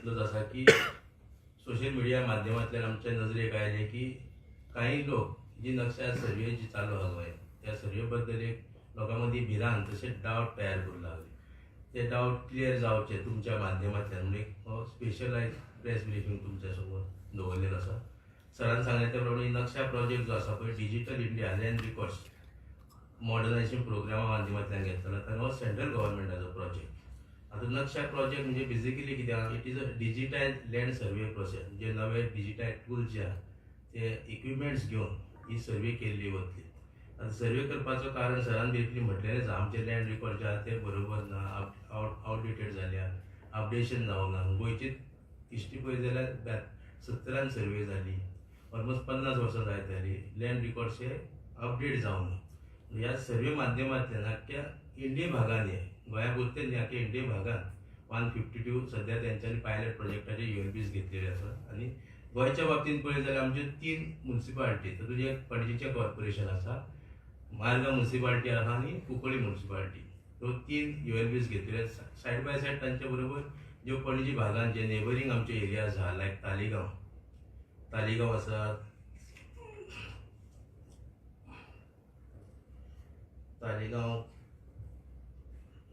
इतलोच आसा की सोशल मिडिया माध्यमांतल्यान आमच्या नजरेक आयलें की काही लोक जी नक्षा सर्वे जी चालू आहा गोंयांत, त्या सर्वे बद्दल एक लोकां मदीं भिरांत तशेंच डावट तयार करूंक लागले. ते डावट क्लियर जावचे तुमच्या माध्यमांतल्यान म्हणून एक हो स्पेशलायज प्रेस ब्रिफींग तुमच्या समोर दवरलेलो आसा. सरान सांगलें त्या प्रमाणे नक्षा प्रोजेक्ट जो आसा पळय, Digital India Land Records Modernisation प्रोग्रामा माध्यमांतल्यान घेतलेलो आनी हो सेंट्रल गव्हर्मेंटाचो प्रोजेक्ट. आतां नक्षा प्रोजेक्ट म्हणजे बेजिकली कितें आहा, it is a digitise land survey process. म्हणजे नवे डिजिटायज टूल्स जे आहा ते इक्विपमेंट्स घेवन ही सर्वे केल्ली वतली. आतां सर्वे करपाचो कारण सरान ब्रिफली म्हटलेलेंच आहा, आमचे लँड रिकॉर्ड जे आहा ते बरोबर ना, आवटडेटेड जाल्या, अपडेशन जावंक ना. गोंयची हिस्ट्री पळयत जाल्यार 70न सर्वे जाली, ऑलमोस्ट 50 वर्सां जायत आयली, लँड रिकॉर्ड्स हे अपडेट जावंक ना. ह्या सर्वे माध्यमांतल्यान आख्ख्या इंडिये भागांनी, गोंया पुरते न्ही, आख्ख्या इंडिये भागान 152 सद्या तेंच्यांनी पायलट प्रोजेक्टाचे युएलबीज घेतलेले आसा. आनी गोंयच्या बाबतींत पळयत जाल्यार आमच्यो 3 मुन्सिपालिटी, तातूंत एक पणजीचें कॉर्पोरेशन आसा, मार्गा मुन्सिपालिटी आसा आनी कुंकळी मुन्सिपालिटी, ह्यो 3 युएलबीज घेतलेले. सायड बाय सायड तांच्या बरोबर ज्यो पणजी भागान जे नेबरींग आमचे एरियाज आहा, लायक तालिगांव, तालिगांव आसा, तालिगांव,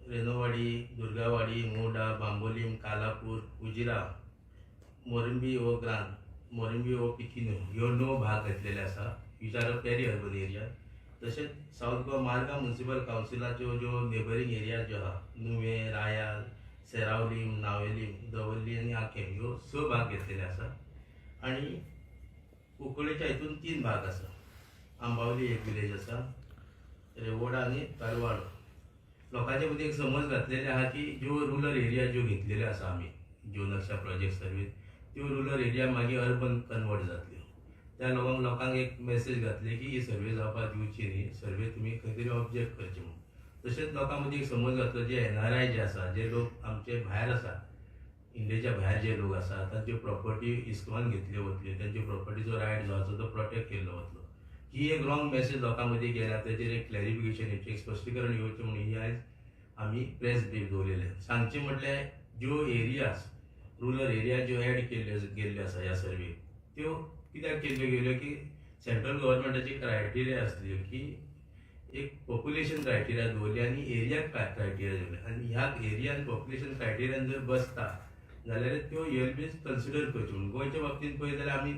रेनोवाडी, दुर्गावाडी, मोडा, बांबोलीम, कालापूर, उजिरा, मोरंबी ओ ग्रांत, मोरंबी ओ पिकिनो, ह्यो 9 भाग घेतलेले आसा, which are a peri urban area. तशेंच सावथ गोवा मार्गा म्युनिसिपल कावन्सिलाच्यो ज्यो नेबरींग एरिया ज्यो आहा, नुवें, रायाल, सेरावलीम, नावेलीम, दवर्ली आनी आकेम, ह्यो 6 भाग घेतलेले आसा. आनी कुंकळीच्या हितून 3 भाग आसा, आंबावली एक विलेज आसा, रेवोडा आनी तारवाडो. लोकांच्या मदीं एक समज घातलेली आहा की ज्यो रुरल एरिया ज्यो घेतलेल्यो आसा आमी, ज्यो नक्षा प्रोजेक्ट सर्वीस, त्यो रुरल एरिया मागीर अर्बन कन्वर्ट जातल्यो. त्या लोकांक एक मेसेज घातली की ही सर्वे जावपाक दिवची न्ही, सर्वे तुमी खंय तरी ऑब्जेक्ट करची म्हणून. तशेंच लोकां मदीं एक समज घातलो, जे एनआरआय जे आसा, जे लोक आमचे भायर आसा, इंडियेच्या भायर जे लोक आसा, तांच्यो प्रॉपर्टी हिसकावन घेतल्यो वतल्यो, तांच्यो प्रॉपर्टीचो रायट जो आसा तो प्रोटेक्ट केल्लो वतलो. ही एक रॉंग मेसेज लोकां मदीं गेल्या, तेचेर एक क्लॅरिफिकेशन येवचें, एक स्पश्टीकरण येवचें म्हणून ही आयज आमी प्रेस ब्रीफ दवरलेले. सांगचें म्हटल्यार ज्यो एरियाज, रुरल एरिया ज्यो एड केल्ल्यो गेल्ल्यो आसा ह्या सर्वेक, त्यो कित्याक केल्ल्यो गेल्यो की सेंट्रल गव्हर्मेंटाची क्रायटेरिया आसली की एक पॉप्युलेशन क्रायटेरिया दवरली आनी एरिया क्रायटेरिया दवरली, आनी ह्या एरियान पॉप्युलेशन क्रायटेरियान जर बसता जाल्यार त्यो युएलबीज कन्सिडर करच्यो म्हणून. गोंयच्या बाबतींत पळयत जाल्यार आमी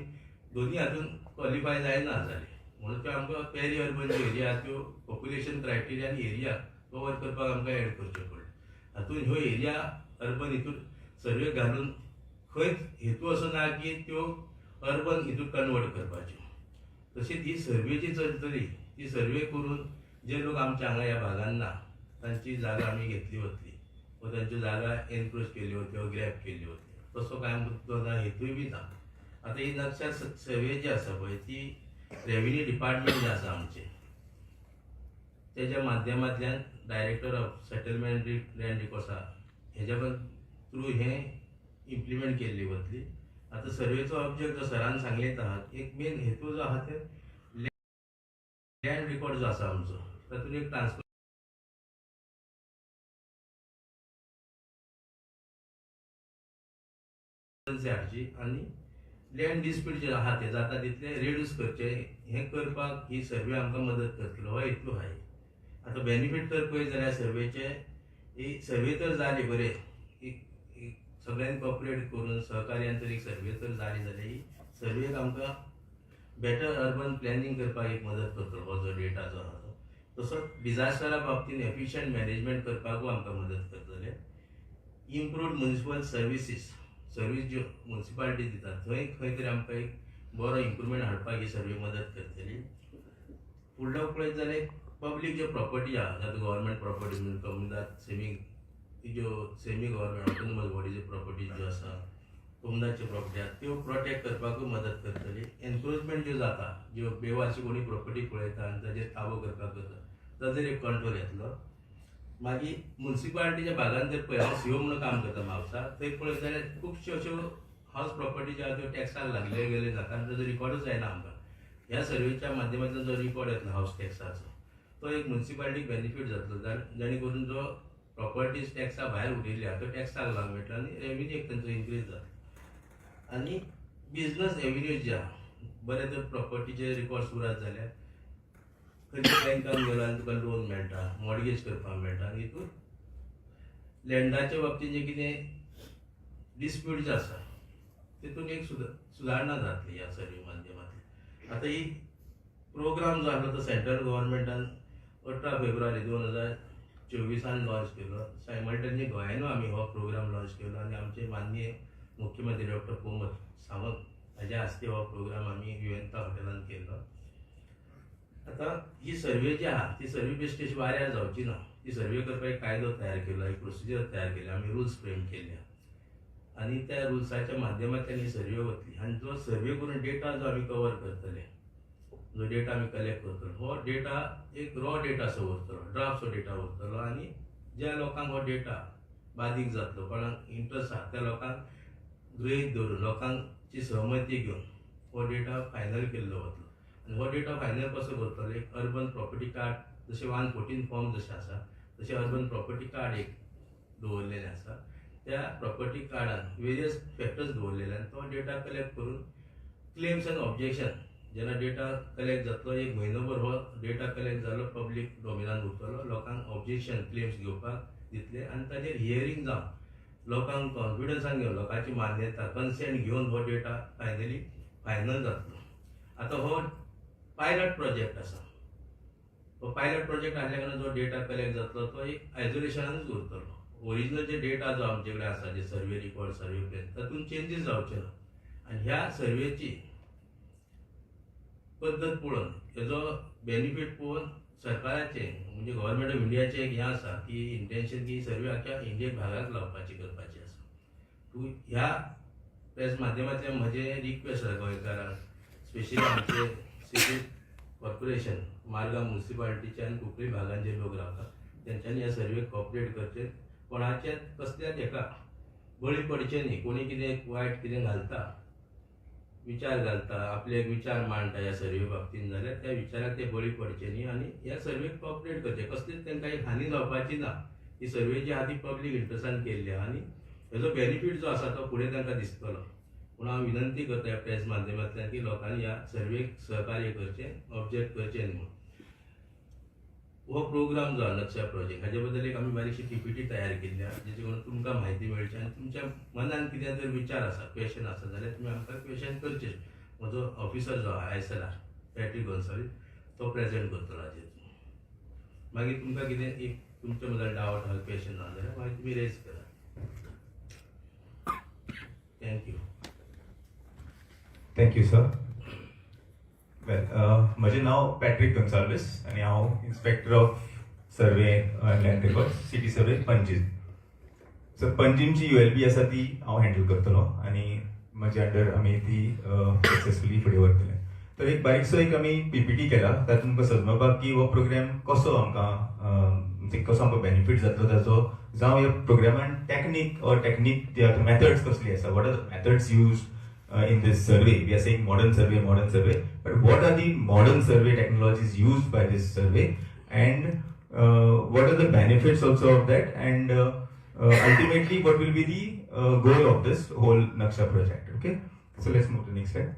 दोनी हातून क्वॉलिफाय जायना जाले म्हणून त्यो आमकां पेरी अर्बन ज्यो एरिया त्यो पॉप्युलेशन क्रायटेरिया आनी एरिया कवर करपाक आमकां एड करच्यो पडल्यो. हातून ह्यो एरिया अर्बन हितून सर्वे घालून खंयच हेतू असो ना की त्यो अर्बन हितून कन्वर्ट करपाच्यो. तशीच ही सर्वे जी चलतली ती सर्वे करून जे लोक आमच्या हांगा ह्या भागान ना तांची जागा आमी घेतली वतली व तांच्यो जागा एनक्रोच केल्यो वतल्यो, ग्रॅब केल्यो वतल्यो, तसो कांय मुद्दो ना, हेतूय बी ना. आतां ही नक्षा सर्वे जी आसा पळय ती रेव्हेन्यू डिपार्टमेंट जे आसा आमचें तेज्या माध्यमांतल्यान Director of Settlement Land Records आहा हेज्या थ्रू हें इम्प्लिमेंट केल्ली वतली. आतां सर्वेचो ऑब्जेक्ट जो सरान सांगलेच आहा, एक मेन हेतू जो आहा ते लँड रिकॉर्ड जो आसा आमचो तातूंत एक ट्रान्सपरन्सी हाडची आनी लँड डिस्प्यूट जे आहा ते जाता तितले रेड्यूस करचे, हें करपाक ही सर्वे आमकां मदत करतलो, हो हेतू आहा. आतां बेनिफीट तर पळयत जाल्यार सर्वेचे, ही सर्वे तर जाली बरें, सगळ्यांनी कॉपरेट करून सहकार्यान तर एक सर्वे तर जाली जाल्यार ही सर्वेक आमकां बेटर अर्बन प्लॅनिंग करपाक एक मदत करतलो हो जो डेटा जो आहा तो. तसोच डिजास्टरा बाबतीन एफिशियंट मॅनेजमेंट करपाकूय आमकां मदत करतले. इम्प्रूव्ड म्युनिसिपल सर्विसीस, सर्वीस ज्यो म्युनिसिपालिटी दितात थंय खंय तरी आमकां एक बरो इम्प्रुवमेंट हाडपाक ही सर्वे मदत करतली. फुडलो पळयत जाल्यार पब्लीक ज्यो प्रॉपर्टी आहा, आतां गव्हर्मेंट प्रॉपर्टी म्हणजे कोमुनिदाद, सेमी ज्यो सेमी गव्हर्मेंट ऑटोनॉमस बॉडीच्यो प्रॉपर्टीज ज्यो आसा, कोमुनिदादच्यो प्रॉपर्टी आहा त्यो प्रोटेक्ट करपाकूय मदत करतली. एनक्रोचमेंट ज्यो जाता, ज्यो बेवारशी कोणी प्रॉपर्टी पळयता आनी ताजेर ताबो करपाक करता, ताजेर एक कंट्रोल येतलो. मागीर मुन्सिपालिटीच्या भागान जर पळय, हांव सीओ म्हणून काम करता म्हापसा, थंय पळयत जाल्यार खुबश्यो अश्यो हावस प्रॉपर्टी ज्यो आहा त्यो टॅक्साक लागले गेले ना, कारण ताजो रिकॉर्डूच जायना आमकां. ह्या सर्वेच्या माध्यमांतल्यान जो रिकॉर्ड येतलो हावस टॅक्साचो तो एक मुन्सिपालिटीक बेनिफीट जातलो, जाणे करून जो प्रॉपर्टीज टॅक्सा भायर उरिल्ले आहा त्यो टॅक्साक लागून मेळटलो आनी रेवेन्यू एक तांचो इन्क्रीज जातलो. आनी बिजनस एवेन्यूज जे आहा, बरे तर प्रॉपर्टीचे रिकॉर्ड्स उरत जाल्यार खंयच्या बँकान गेलो आनी तुका लोन मेळटा, मॉर्गेज करपाक मेळटा. आनी हितून लँडाच्या बाबतींत जें कितें डिस्प्यूट जे आसा तितून एक सुदारणा जातली ह्या सर्वे माध्यमांतल्यान. आतां ही प्रोग्राम जो आसलो तो सेंट्रल गव्हर्मेंटान 18 फेब्रुवारी 2024 लॉन्च केलो. सायमल्टेनियसली गोंयानूय आमी हो प्रोग्राम लॉन्च केलो आनी आमचे माननीय मुख्यमंत्री डॉक्टर प्रमोद सावंत हाज्या हस्ते हो प्रोग्राम आमी विवेंता हॉटेलान केल्लो. आतां ही सर्वे जी आहा ती सर्वे बेश्टी अशी वाऱ्यार जावची ना. ती सर्वे करपाक एक कायदो तयार केलो, एक प्रोसिजर तयार केली, आमी रुल्स फ्रेम केल्ले आनी त्या रुल्साच्या माध्यमांतल्यान ही सर्वे वतली. आनी जो सर्वे करून डेटा जो आमी कवर करतले, जो डेटा आमी कलेक्ट करतलो, हो डेटा एक रॉ डेटा असो उरतलो, ड्राफ्टसो डेटा उरतलो. आनी ज्या लोकांक हो डेटा बादीक जातलो, कोणाक इंट्रस्ट आहा त्या लोकांक गृहीत धरून, लोकांची सहमती घेवन हो डेटा फायनल केल्लो वतलो. आनी हो डेटा फायनल कसो करतलो? एक अर्बन प्रॉपर्टी कार्ड, जशें 114 फॉर्म जशें आसा तशें अर्बन प्रॉपर्टी कार्ड एक दवरलेलें आसा. त्या प्रॉपर्टी कार्डान वेरियस फॅक्टर्स दवरलेले आनी तो डेटा कलेक्ट करून क्लेम्स एंड ऑब्जेक्शन जेन्ना डेटा कलेक्ट जातलो, एक म्हयनोभर हो डेटा कलेक्ट जालो, पब्लीक डोमेनान उरतलो. लोकांक ऑब्जेक्शन क्लेम्स घेवपाक दितले आनी ताजेर हियरींग जावन, लोकांक कॉन्फिडन्सान घेवन, लोकांची मान्यता कन्सेंट घेवन हो डेटा फायनली फायनल जातलो. आतां हो पायलट प्रोजेक्ट आसा. हो पायलट प्रोजेक्ट आसल्या कारणान जो डेटा कलेक्ट जातलो तो एक आयसोलेशनानूच उरतलो. ओरिजिनल जे डेटा जो आमचे कडेन आसा, जे सर्वे रिकॉर्ड, सर्वे प्लॅन, तातूंत चेंजीस जावचे ना. आनी ह्या सर्वेची पद्दत पळोवन, हेजो बेनिफीट पळोवन सरकाराचें, म्हणजे गव्हर्मेंट ऑफ इंडियाचें एक हें आसा की इंटेन्शन की सर्वे आख्या इंडियेक भागाक लावपाची करपाची आसा. तूं ह्या प्रेस माध्यमांतल्यान म्हजें रिक्वेस्ट आसा गोंयकारांक, स्पेशली आमचे सिटी कॉर्पोरेशन, मारगांव मुन्सिपालिटीचे आनी कुंकळी भागान जे लोक रावतात तेंच्यांनी ह्या सर्वेक कॉपरेट करचें. कोणाच्याच कसल्याच हेका बळी पडचें न्ही. कोणी कितें वायट कितें घालता, विचार घालता, आपले एक विचार मांडटा ह्या सर्वे बाबतीन जाल्यार त्या विचाराक ते बळी पडचे न्ही आनी ह्या सर्वेक कॉपरेट करचे. कसलीच तांकां एक हानी जावपाची ना. ही सर्वे जी आहा ती पब्लीक इंट्रस्टान केल्ली आहा आनी हेजो बेनिफीट जो आसा तो फुडें तांकां दिसतलो. पूण हांव विनंती करता ह्या प्रेस माध्यमांतल्यान की लोकांनी ह्या सर्वेक सहकार्य करचें, ऑब्जेक्ट करचें न्ही म्हणून. हो प्रोग्राम जो आहा नक्षा प्रोजेक्ट, हाजे बद्दल एक आमी बारीकशी पीपीटी तयार केल्ली आहा, जेचे करून तुमकां म्हायती मेळची आनी तुमच्या मनान कितें जर विचार आसा, क्वेशन आसा जाल्यार तुमी आमकां क्वेशन करचे. म्हजो ऑफिसर जो आहा, आयएसएलआर पॅट्रीक गोन्साल्वीस, तो प्रेजेंट करतलो हाजेर. मागीर तुमकां कितें एक तुमच्या मदीं डावट आहा, क्वेशन आहा जाल्यार मागीर तुमी रेज करा. Thank you. Thank you sir. Well, म्हजें नांव पॅट्रीक गोन्साल्वीस आनी हांव Inspector of Survey and Land Record, City Survey, Panjim. So पंजीमची U L बी आसा ती हांव हँडल करतलो आनी म्हज्या अंडर आमी ती सक्सेसफुली फुडें व्हरतले. तर एक बारीकसो एक आमी पीपीटी केला, तातूंत तुमकां समजपाक की हो प्रोग्राम कसो आमकां म्हणजे कसो आमकां बेनिफीट जातलो ताचो, जावं ह्या प्रोग्रामान टॅक्नीक ऑर टॅक्नीक मेथड्स कसली आसा, what are the methods used in this survey. We are saying modern survey, modern survey, but what are the modern survey technologies used by this survey and what are the benefits also of that, and ultimately what will be the goal of this whole Naksha project. Okay, so let's move to the next slide.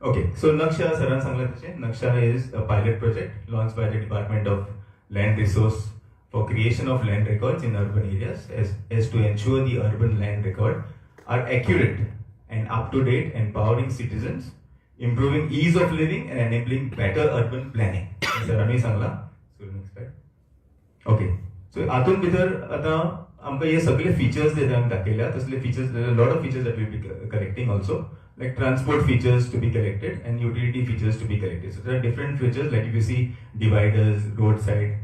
Okay, so Naksha, सरान सांगला तशें, Naksha is a pilot project launched by the Department of Land Resource for creation of land records in urban areas as to ensure the urban land record are accurate and up to date, empowering citizens, improving ease of living and enabling better urban planning. सरांनी सांगला. So next slide. Okay, so हातून भितर आतां आमकां हे सगळे features जे आमी दाखयल्या तसले features, lot of features that we'll be collecting also, like transport features to be collected and utility features to be collected. So there are different features, like if you see dividers, roadside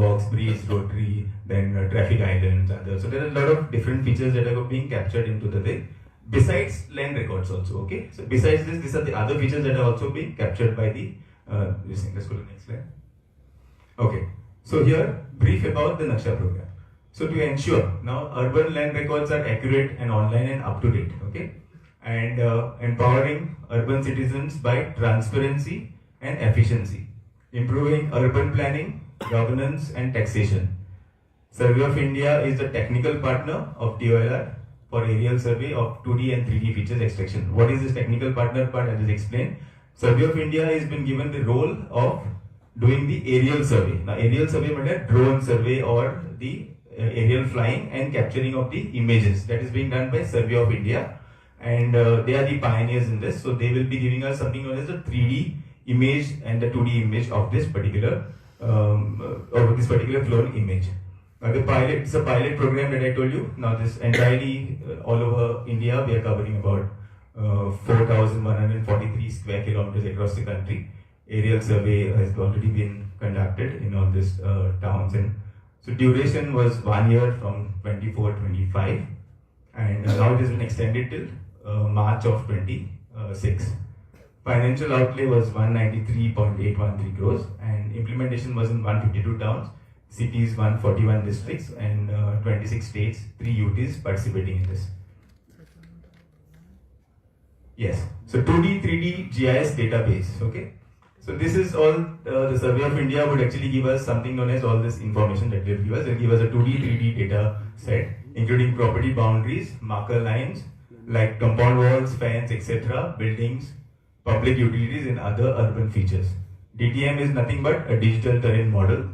walks, bridge, rotary, then traffic islands, others. So there are a lot of different features that are being captured into the thing. Besides land records also, okay. So besides this, these are the other features that are also being captured by the this thing. Let's go to the next slide. Okay, so here brief about the Naksha program. So to ensure now urban land records are accurate and online and up to date, okay, and empowering urban citizens by transparency and efficiency, improving urban planning, governance and taxation, Survey of India is the technical partner of DoLR for aerial survey of 2D and 3D features extraction. What is this technical partner part? I'll just explain. Survey of India has been given the role of doing the aerial survey. Now, aerial survey means drone survey or the aerial flying and capturing of the images. That is being done by Survey of India, and they are the pioneers in this. So they will be giving us something known as the 3D image and the 2D image of this particular flown image. Now the pilot, it's a pilot program that I told you. Now this entirely all over India, we are covering about 4,143 square kilometers across the country. Aerial survey has already been conducted in all these towns, and so duration was 1 year from 24-25, and now it has been extended till March of 26. Financial outlay was 193.813 crores, and implementation was in 152 towns, cities, 141 districts, and 26 states, 3 UTs participating in this. Yes, so 2D, 3D GIS database. Okay, so this is all the Survey of India would actually give us something known as all this information that will give us. It will give us a 2D, 3D data set, including property boundaries, marker lines, like compound walls, fence, etc., buildings, public utilities, and other urban features. DTM is nothing but a digital terrain model.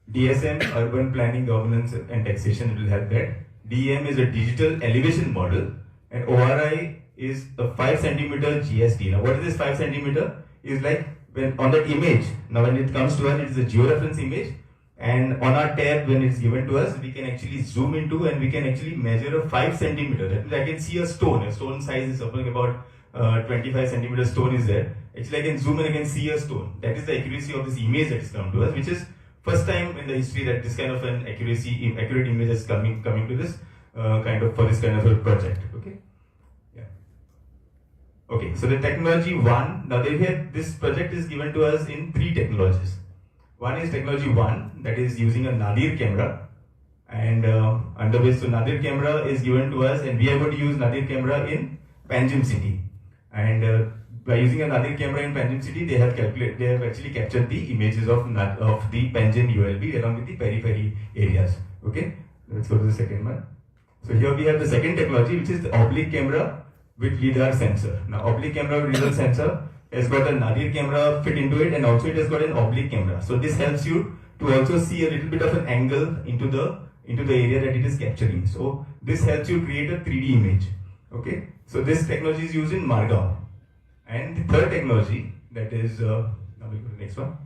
DSM, urban planning, governance, and taxation, it will help that. DEM is a digital elevation model, and ORI is a 5 centimeter GST. Now, what is this 5 centimeter? Is like when on that image, now when it comes to us, it is a georeference image, and on our tab, when it's given to us, we can actually zoom into and we can actually measure a 5 centimeter. That means I can see a stone. A stone size is something about 25 centimeter stone is there. Actually, I can zoom and I can see a stone. That is the accuracy of this image that is come to us, which is first time in the history that this kind of an accurate image is coming to this kind of, for this kind of a project. Okay. Yeah. Okay. So the technology one. Now they have, this project is given to us in 3 technologies. One is technology 1, that is using a nadir camera, and under which, so nadir camera is given to us, and we are going to use nadir camera in Panjim city. And by using a nadir camera in Panjim city, they have actually captured the images of the Panjim ULB along with the periphery areas. Okay, let's go to the second one. So here we have the second technology, which is the oblique camera with LiDAR sensor. Now oblique camera with LiDAR sensor has got a nadir camera fit into it, and also it has got an oblique camera. So this helps you to also see a little bit of an angle into the area that it is capturing. So this helps you create a 3D image. Okay, so this technology is used in Margao. And the third technology, that is, now we go to the next one.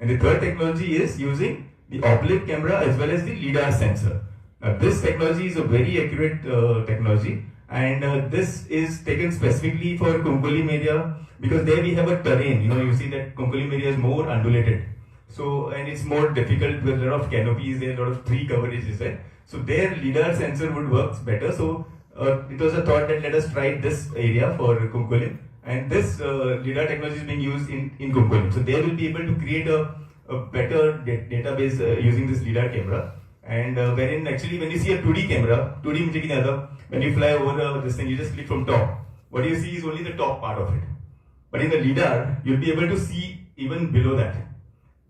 And the third technology is using the oblique camera as well as the LiDAR sensor. Now this technology is a very accurate technology, and this is taken specifically for Cuncolim area, because there we have a terrain. You know, you see that Cuncolim area is more undulated. So, and it's more difficult with a lot of canopies there, a lot of tree coverage is there. So there LiDAR sensor would work better. So it was a thought that let us try this area for Cuncolim, and this LiDAR technology is being used in Cuncolim. So they will be able to create a better database using this LiDAR camera. And wherein actually when you see a 2D camera, 2D when you fly over this thing, you just click from top. What you see is only the top part of it. But in the LiDAR, you'll be able to see even below that.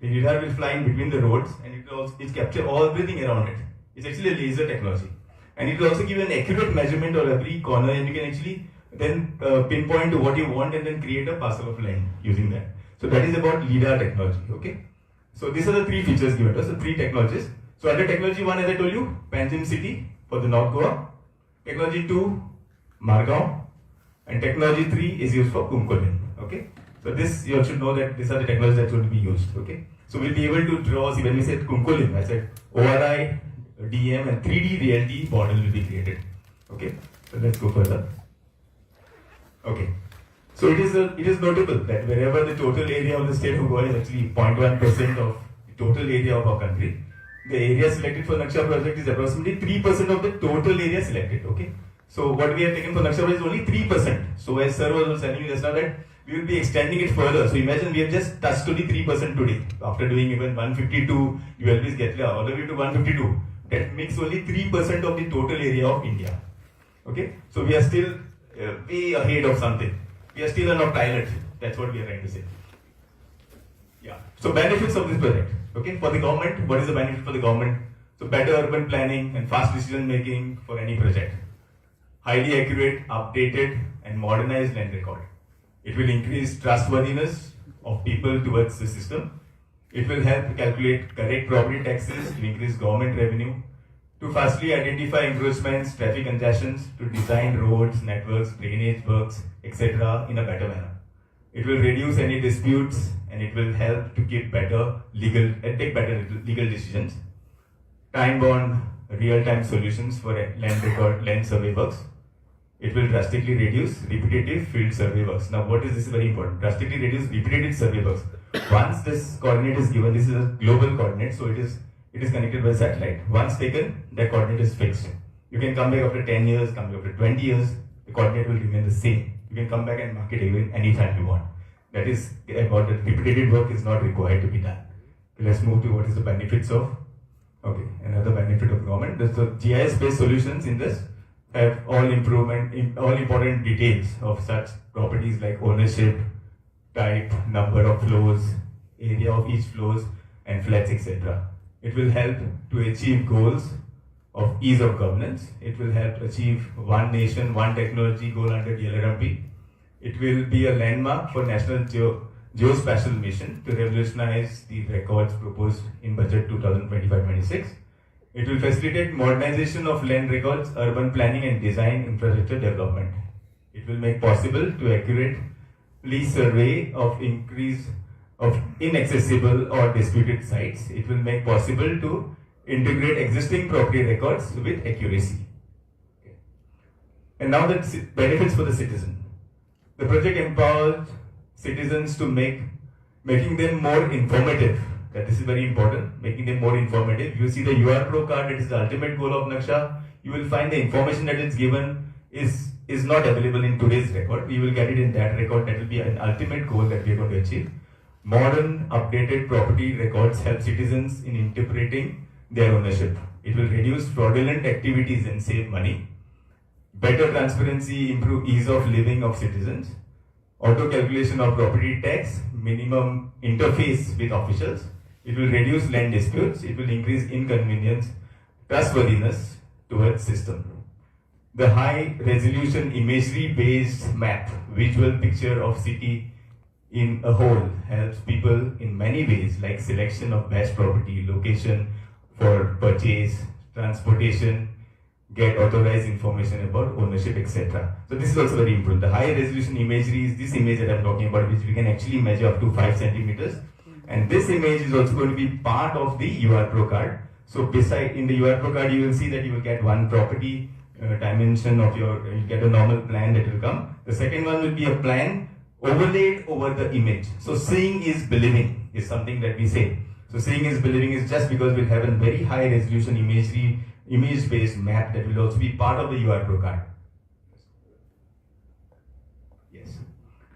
The LiDAR will fly in between the roads, and it will also capture everything around it. It's actually a laser technology. And it will also give you an accurate measurement of every corner, and you can actually then pinpoint to what you want and then create a parcel of land using that. So that is about LiDAR technology. Okay. So these are the 3 features given to us, the 3 technologies. So under technology 1, as I told you, Panjim city for the North Goa. Technology 2, Margao. And technology 3 is used for Cuncolim. Okay. So this, you should know that these are the technologies that will be used. Okay. So we'll be able to draw, see when we said Cuncolim, I said ORI, DM, and 3D reality model will be created. Okay. So let's go further. Okay. So it is notable that wherever the total area of the state of Goa is actually 0.1% of the total area of our country, the area selected for Naksha project is approximately 3% of the total area selected. Okay. So what we have taken for Naksha project is only 3%. So as sir was telling you just now that we will be extending it further. So imagine we have just touched only 3% today. After doing even 152 ULBs get all the way to 152. That makes only 3% of the total area of India. Okay. So we are still way ahead of something. We are still on a pilot. That's what we are trying to say. Yeah. So benefits of this project. Okay. For the government, what is the benefit for the government? So better urban planning and fast decision making for any project. Highly accurate, updated, and modernized land record. It will increase trustworthiness of people towards the system. It will help calculate correct property taxes to increase government revenue, to fastly identify encroachments, traffic congestions, to design roads, networks, drainage works, etc. in a better manner. It will reduce any disputes and it will help to keep better legal and take better legal decisions. Time-bound, real-time solutions for land record, land survey works. It will drastically reduce repetitive field survey works. Now, what is this very important? Drastically reduce repetitive survey works. Once this coordinate is given, this is a global coordinate, so it is connected by satellite. Once taken, the coordinate is fixed. You can come back after 10 years, come back after 20 years, the coordinate will remain the same. You can come back and mark it again anytime you want. That is about that repetitive work is not required to be done. Let's move to what is the benefits of. Okay, another benefit of government. There's the GIS-based solutions in this have all important details of such properties like ownership, type, number of floors, area of each floors, and flats, etc. It will help to achieve goals of ease of governance. It will help achieve one nation, one technology goal under DLRMP. It will be a landmark for National Geospatial Mission to revolutionize the records proposed in Budget 2025-26. It will facilitate modernization of land records, urban planning and design infrastructure development. It will make possible to accurately survey of increase of inaccessible or disputed sites. It will make possible to integrate existing property records with accuracy. Okay. And now the benefits for the citizen. The project empowers citizens to making them more informative. That this is very important, making them more informative. You see the UR Pro card, it is the ultimate goal of Naksha. You will find the information that is given is not available in today's record. We will get it in that record. That will be an ultimate goal that we are going to achieve. Modern, updated property records help citizens in interpreting their ownership. It will reduce fraudulent activities and save money. Better transparency, improve ease of living of citizens. Auto calculation of property tax, minimum interface with officials. It will reduce land disputes. It will increase inconvenience, trustworthiness towards system. The high resolution imagery based map, visual picture of city in a whole, helps people in many ways like selection of best property, location for purchase, transportation, get authorized information about ownership, etc. So this is also very important. The high resolution imagery is this image that I'm talking about, which we can actually measure up to 5 centimeters. And this image is also going to be part of the UR Pro card. So beside in the UR Pro card, you will see that you will get one property dimension of your, you get a normal plan that will come. The second one will be a plan overlaid over the image. So seeing is believing is something that we say. So seeing is believing is just because we'll have a very high resolution imagery, image-based map that will also be part of the UR Pro card. Yes.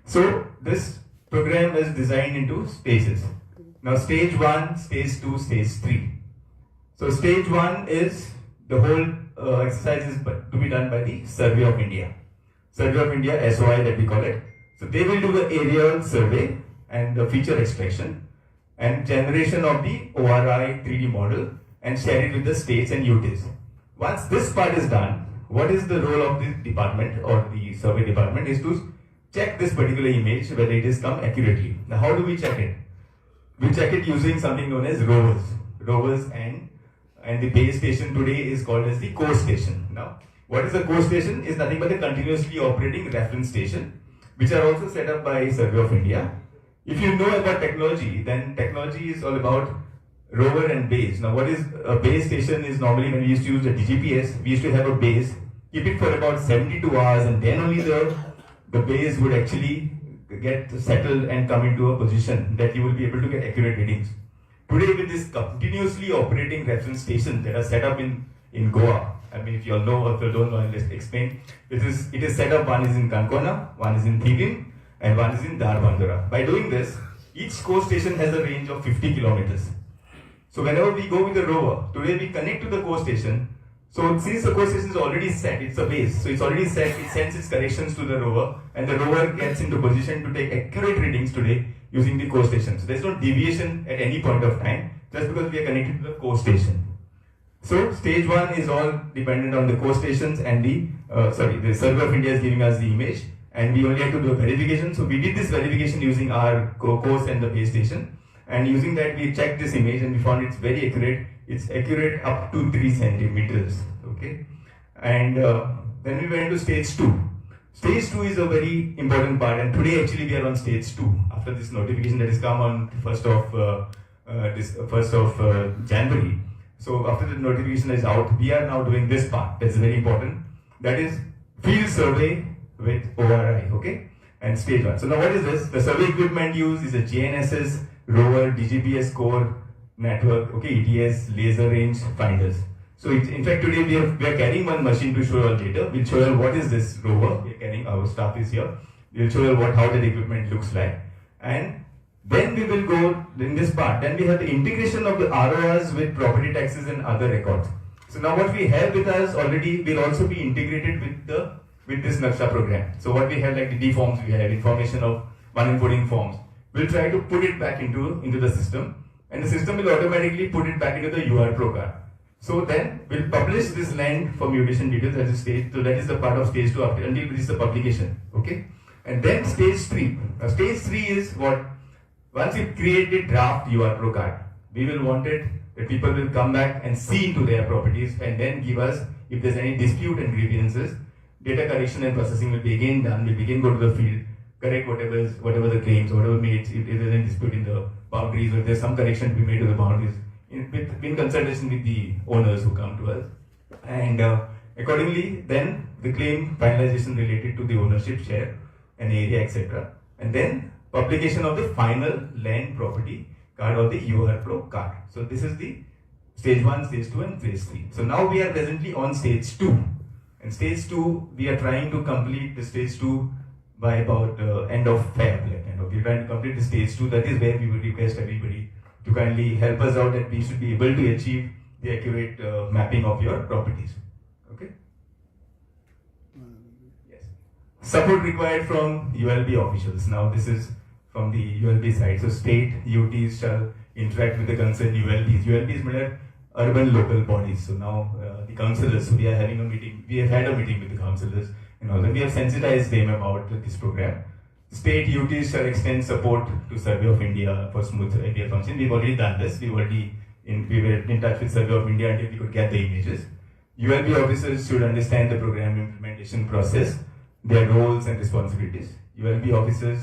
So this program is designed into stages. Now stage 1, stage 2, stage 3. So stage 1 is the whole exercise is to be done by the Survey of India. Survey of India, SOI that we call it. So they will do the aerial survey and the feature extraction and generation of the ORI 3D model and share it with the states and UTs. Once this part is done, what is the role of the department or the survey department is to check this particular image whether it has come accurately. Now how do we check it? We check it using something known as rovers. Rovers and the base station today is called as the core station. Now, what is a core station? Is nothing but a continuously operating reference station, which are also set up by Survey of India. If you know about technology, then technology is all about rover and base. Now, what is a base station is normally when we used to use the DGPS, we used to have a base, keep it for about 72 hours, and then only the base would actually get settled and come into a position that you will be able to get accurate readings. Today, with this continuously operating reference stations that are set up in Goa, I mean, if you all know or if you don't know, I'll just explain. It is set up, one is in Kankona, one is in Thivim, and one is in Dharbandora. By doing this, each core station has a range of 50 kilometers. So whenever we go with the rover, today we connect to the core station. So since the core station is already set, it's a base, so it's already set, it sends its corrections to the rover, and the rover gets into position to take accurate readings today using the core station. So there's no deviation at any point of time, just because we are connected to the core station. So stage 1 is all dependent on the core stations and the Survey of India is giving us the image, and we only have to do a verification. So we did this verification using our CORS and the base station, and using that we checked this image and we found it's very accurate. It's accurate up to 3 centimeters. Okay, and then we went to stage 2. Stage 2 is a very important part, and today actually we are on stage 2 after this notification that has come on 1st of January. So after the notification is out, we are now doing this part. That's very important. That is field survey with ORI, okay? And stage 1. So now what is this? The survey equipment used is a GNSS, rover, DGPS core network, okay, ETS, laser range finders. So in fact today we are carrying one machine to show you all later. We'll show you all what is this rover. We are carrying, our staff is here. We'll show you all how that equipment looks like. And then we will go in this part. Then we have the integration of the RORs with property taxes and other records. So now what we have with us already will also be integrated with this Naksha program. So what we have, like the D forms, we have information of 1 and 14 forms. We'll try to put it back into the system, and the system will automatically put it back into the UR Pro card. So then we'll publish this land for mutation details as a stage. So that is the part of stage 2 after until we reach the publication. Okay, and then stage 3. Now stage 3 is what? Once you create the draft UR Pro card, we will want it that people will come back and see into their properties and then give us if there's any dispute and grievances. Data correction and processing will be again done. We'll again go to the field, correct whatever the claims, whatever made, if there's any dispute in the boundaries or if there's some correction to be made to the boundaries, in consultation with the owners who come to us. And accordingly, then the claim finalization related to the ownership share and area, etc. And then publication of the final land property card or the UR Pro card. So this is the stage 1, stage 2 and stage 3. So now we are presently on stage 2. And stage 2, we are trying to complete the stage 2 by about end of Feb. Like, we are trying to complete the stage 2. That is where we would request everybody to kindly help us out that we should be able to achieve the accurate mapping of your properties. Okay? Yes. Support required from ULB officials. Now this is from the ULB side. So state UTs shall interact with the concerned ULBs. ULBs mean urban local bodies. So now the councillors, so we are having a meeting, we have had a meeting with the councillors and all that. We have sensitized them about this program. State UTs shall extend support to Survey of India for smooth API function. We've already done this. We were in touch with Survey of India until we could get the images. ULB officers should understand the program implementation process, their roles and responsibilities. ULB officers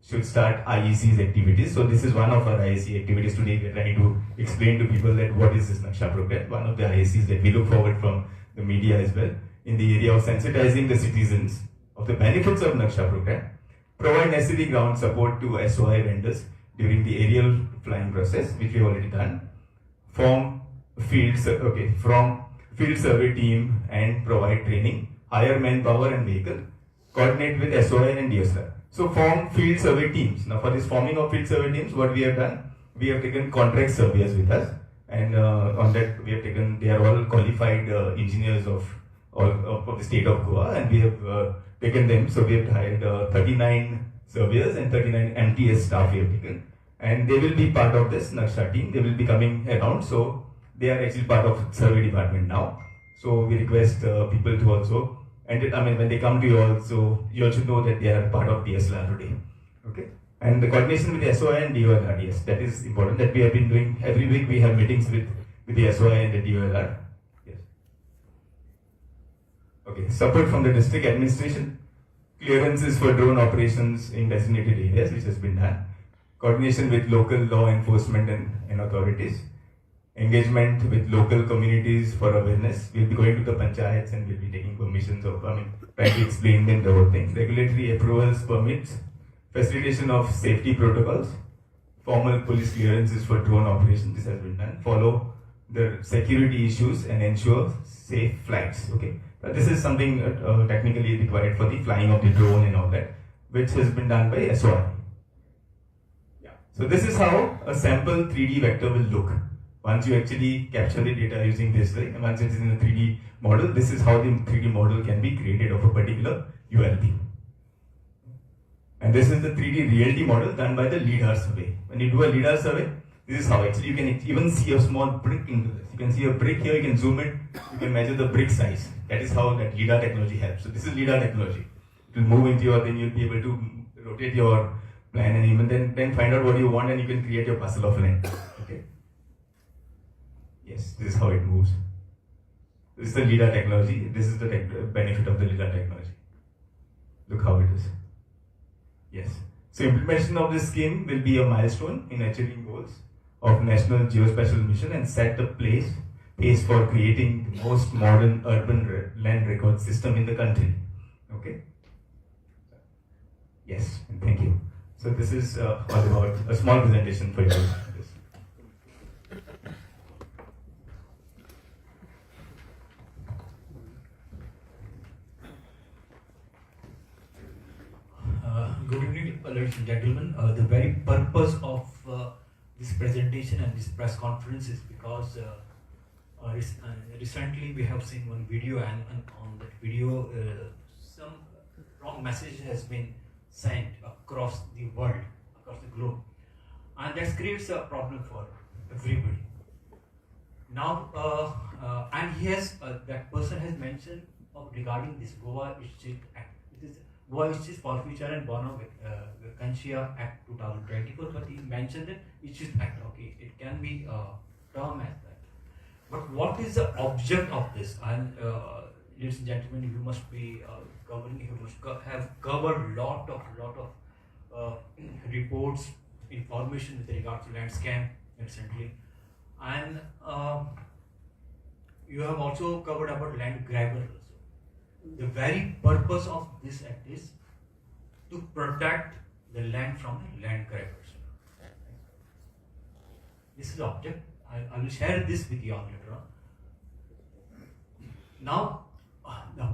should start IEC's activities. So this is one of our IEC activities today. We are trying to explain to people that what is this Naksha program. One of the IECs that we look forward from the media as well in the area of sensitizing the citizens of the benefits of Naksha program. Provide necessary ground support to SOI vendors during the aerial flying process, which we have already done. Form field survey team and provide training. Hire manpower and vehicle. Coordinate with SOI and DSLR. So form field survey teams. Now for this forming of field survey teams, what we have done, we have taken contract surveyors with us, and on that we have taken, they are all qualified engineers of the state of Goa, and we have taken them. So we have hired 39 surveyors and 39 MTS staff we have taken, and they will be part of this Naksha team. They will be coming around, so they are actually part of survey department now. So we request people to also, and I mean when they come to you also, you all should know that they are part of DSLR today. Okay. And the coordination with the SOI and DOLR, yes, that is important, that we have been doing every week. We have meetings with the SOI and the DOLR. Yes. Okay, support from the district administration, clearances for drone operations in designated areas, which has been done, coordination with local law enforcement and authorities, engagement with local communities for awareness. We'll be going to the panchayats and we'll be taking permissions of, I mean, trying to explain them the whole thing. Regulatory approvals, permits, facilitation of safety protocols, formal police clearances for drone operations, this has been done. Follow the security issues and ensure safe flights. Okay, but this is something technically required for the flying of the drone and all that, which has been done by SOI. Yeah. So this is how a sample 3D vector will look. Once you actually capture the data using this, right? And once it is in a 3D model, this is how the 3D model can be created of a particular ULB. And this is the 3D realty model done by the LiDAR survey. When you do a LiDAR survey, This is how actually you can even see a small brick into this. You can see a brick here, you can zoom it, you can measure the brick size. That is how that LiDAR technology helps. So this is LiDAR technology. It will move into your, then you'll be able to rotate your plan and even then find out what you want and you can create your parcel of land. Okay. Yes, this is how it moves. This is the LiDAR technology. This is the benefit of the LiDAR technology. Look how it is. Yes. So implementation of this scheme will be a milestone in achieving goals of National Geospatial Mission and set the pace for creating the most modern urban land record system in the country. Okay. Yes, and thank you. So this is all about a small presentation for you. Good evening, ladies and gentlemen. The very purpose of this presentation and this press conference is because recently we have seen one video, and on that video some wrong message has been sent across the world, across the globe, and that creates a problem for everybody. Now, and he has that person has mentioned of regarding this Goa Escheat Act. It is Goa Escheat Forfeiture and Bona Vacantia Act 2024, but he mentioned that Escheat Act. Okay, it can be termed as that. But what is the object of this? And ladies and gentlemen, you must be covering. You must have covered lot of reports, information with regard to land scam recently, and you have also covered about land grabber also. The very purpose of this act is to protect the land from the land grabbers. This is the object. I will share this with you all later on. Now,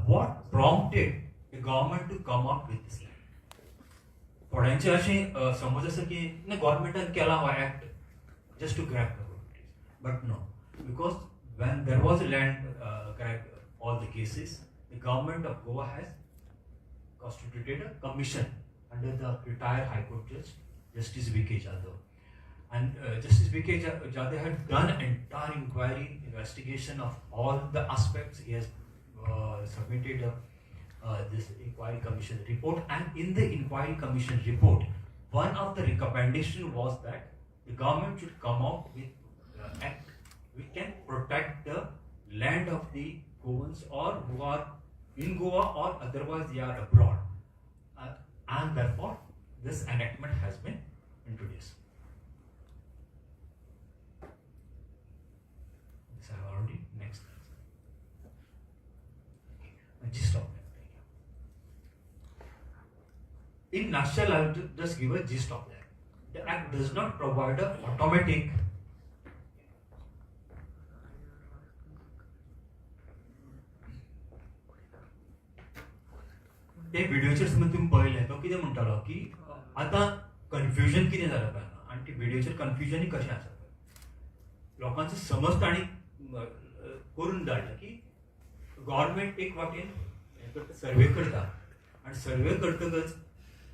what prompted the government to come up with this land? थोड्यांचे अशें समज आसा की ना गव्हर्मेंटान केला हो act just to grab the properties. But no, because when there was a land grab, all the cases, the government of Goa has constituted a commission under the retired High Court Judge, Justice V.K. Jadhav. And Justice V.K. Jadhav had done entire inquiry, investigation of all the aspects. He has submitted this inquiry commission report, and in the inquiry commission report, one of the recommendation was that the government should come out with act which can protect the land of the Goans or who are in Goa or otherwise they are abroad, and therefore this enactment has been introduced. This I have already. Next. Okay. Gist of that. In nutshell, I will just give a gist of that. The act does not provide an automatic ते व्हिडिओचेर सुद्दां तुमी पळयलें, तो कितें म्हणटालो की आतां confusion कितें जालां पळय हांगा, आनी ते व्हिडिओचेर कन्फ्युजनूय कशें आसा पळय, लोकांचो समज तांणी करून धाडला की गव्हर्मेंट एक वाटेन हें करता, सर्वे करता, आनी सर्वे करतकच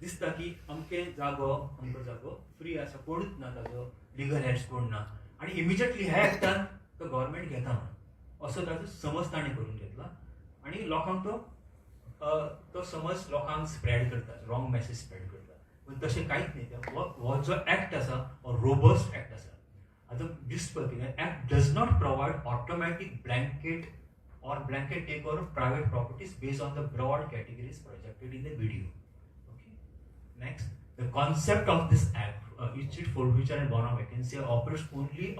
दिसता की अमके जागो अमको जागो फ्री आसा, कोणूच ना, ताजो लिगल हेड्स कोण ना, आनी इमिजिएटली ह्या एक्टान तो गव्हर्मेंट घेता म्हणून असो ताजो समज ताणें करून घेतला, आनी लोकांक तो समज लोकांक स्प्रेड करता, रॉंग मॅसेज स्प्रेड करता. पूण तशें कांयच न्ही. हो जो एक्ट आसा हो रोबस्ट एक्ट आसा. आतां दिसता कितें, act does not provide automatic blanket or blanket take over private properties based on the broad categories projected in the video. Okay. Next, the concept of this act, escheat, forfeiture and bona vacantia, operates only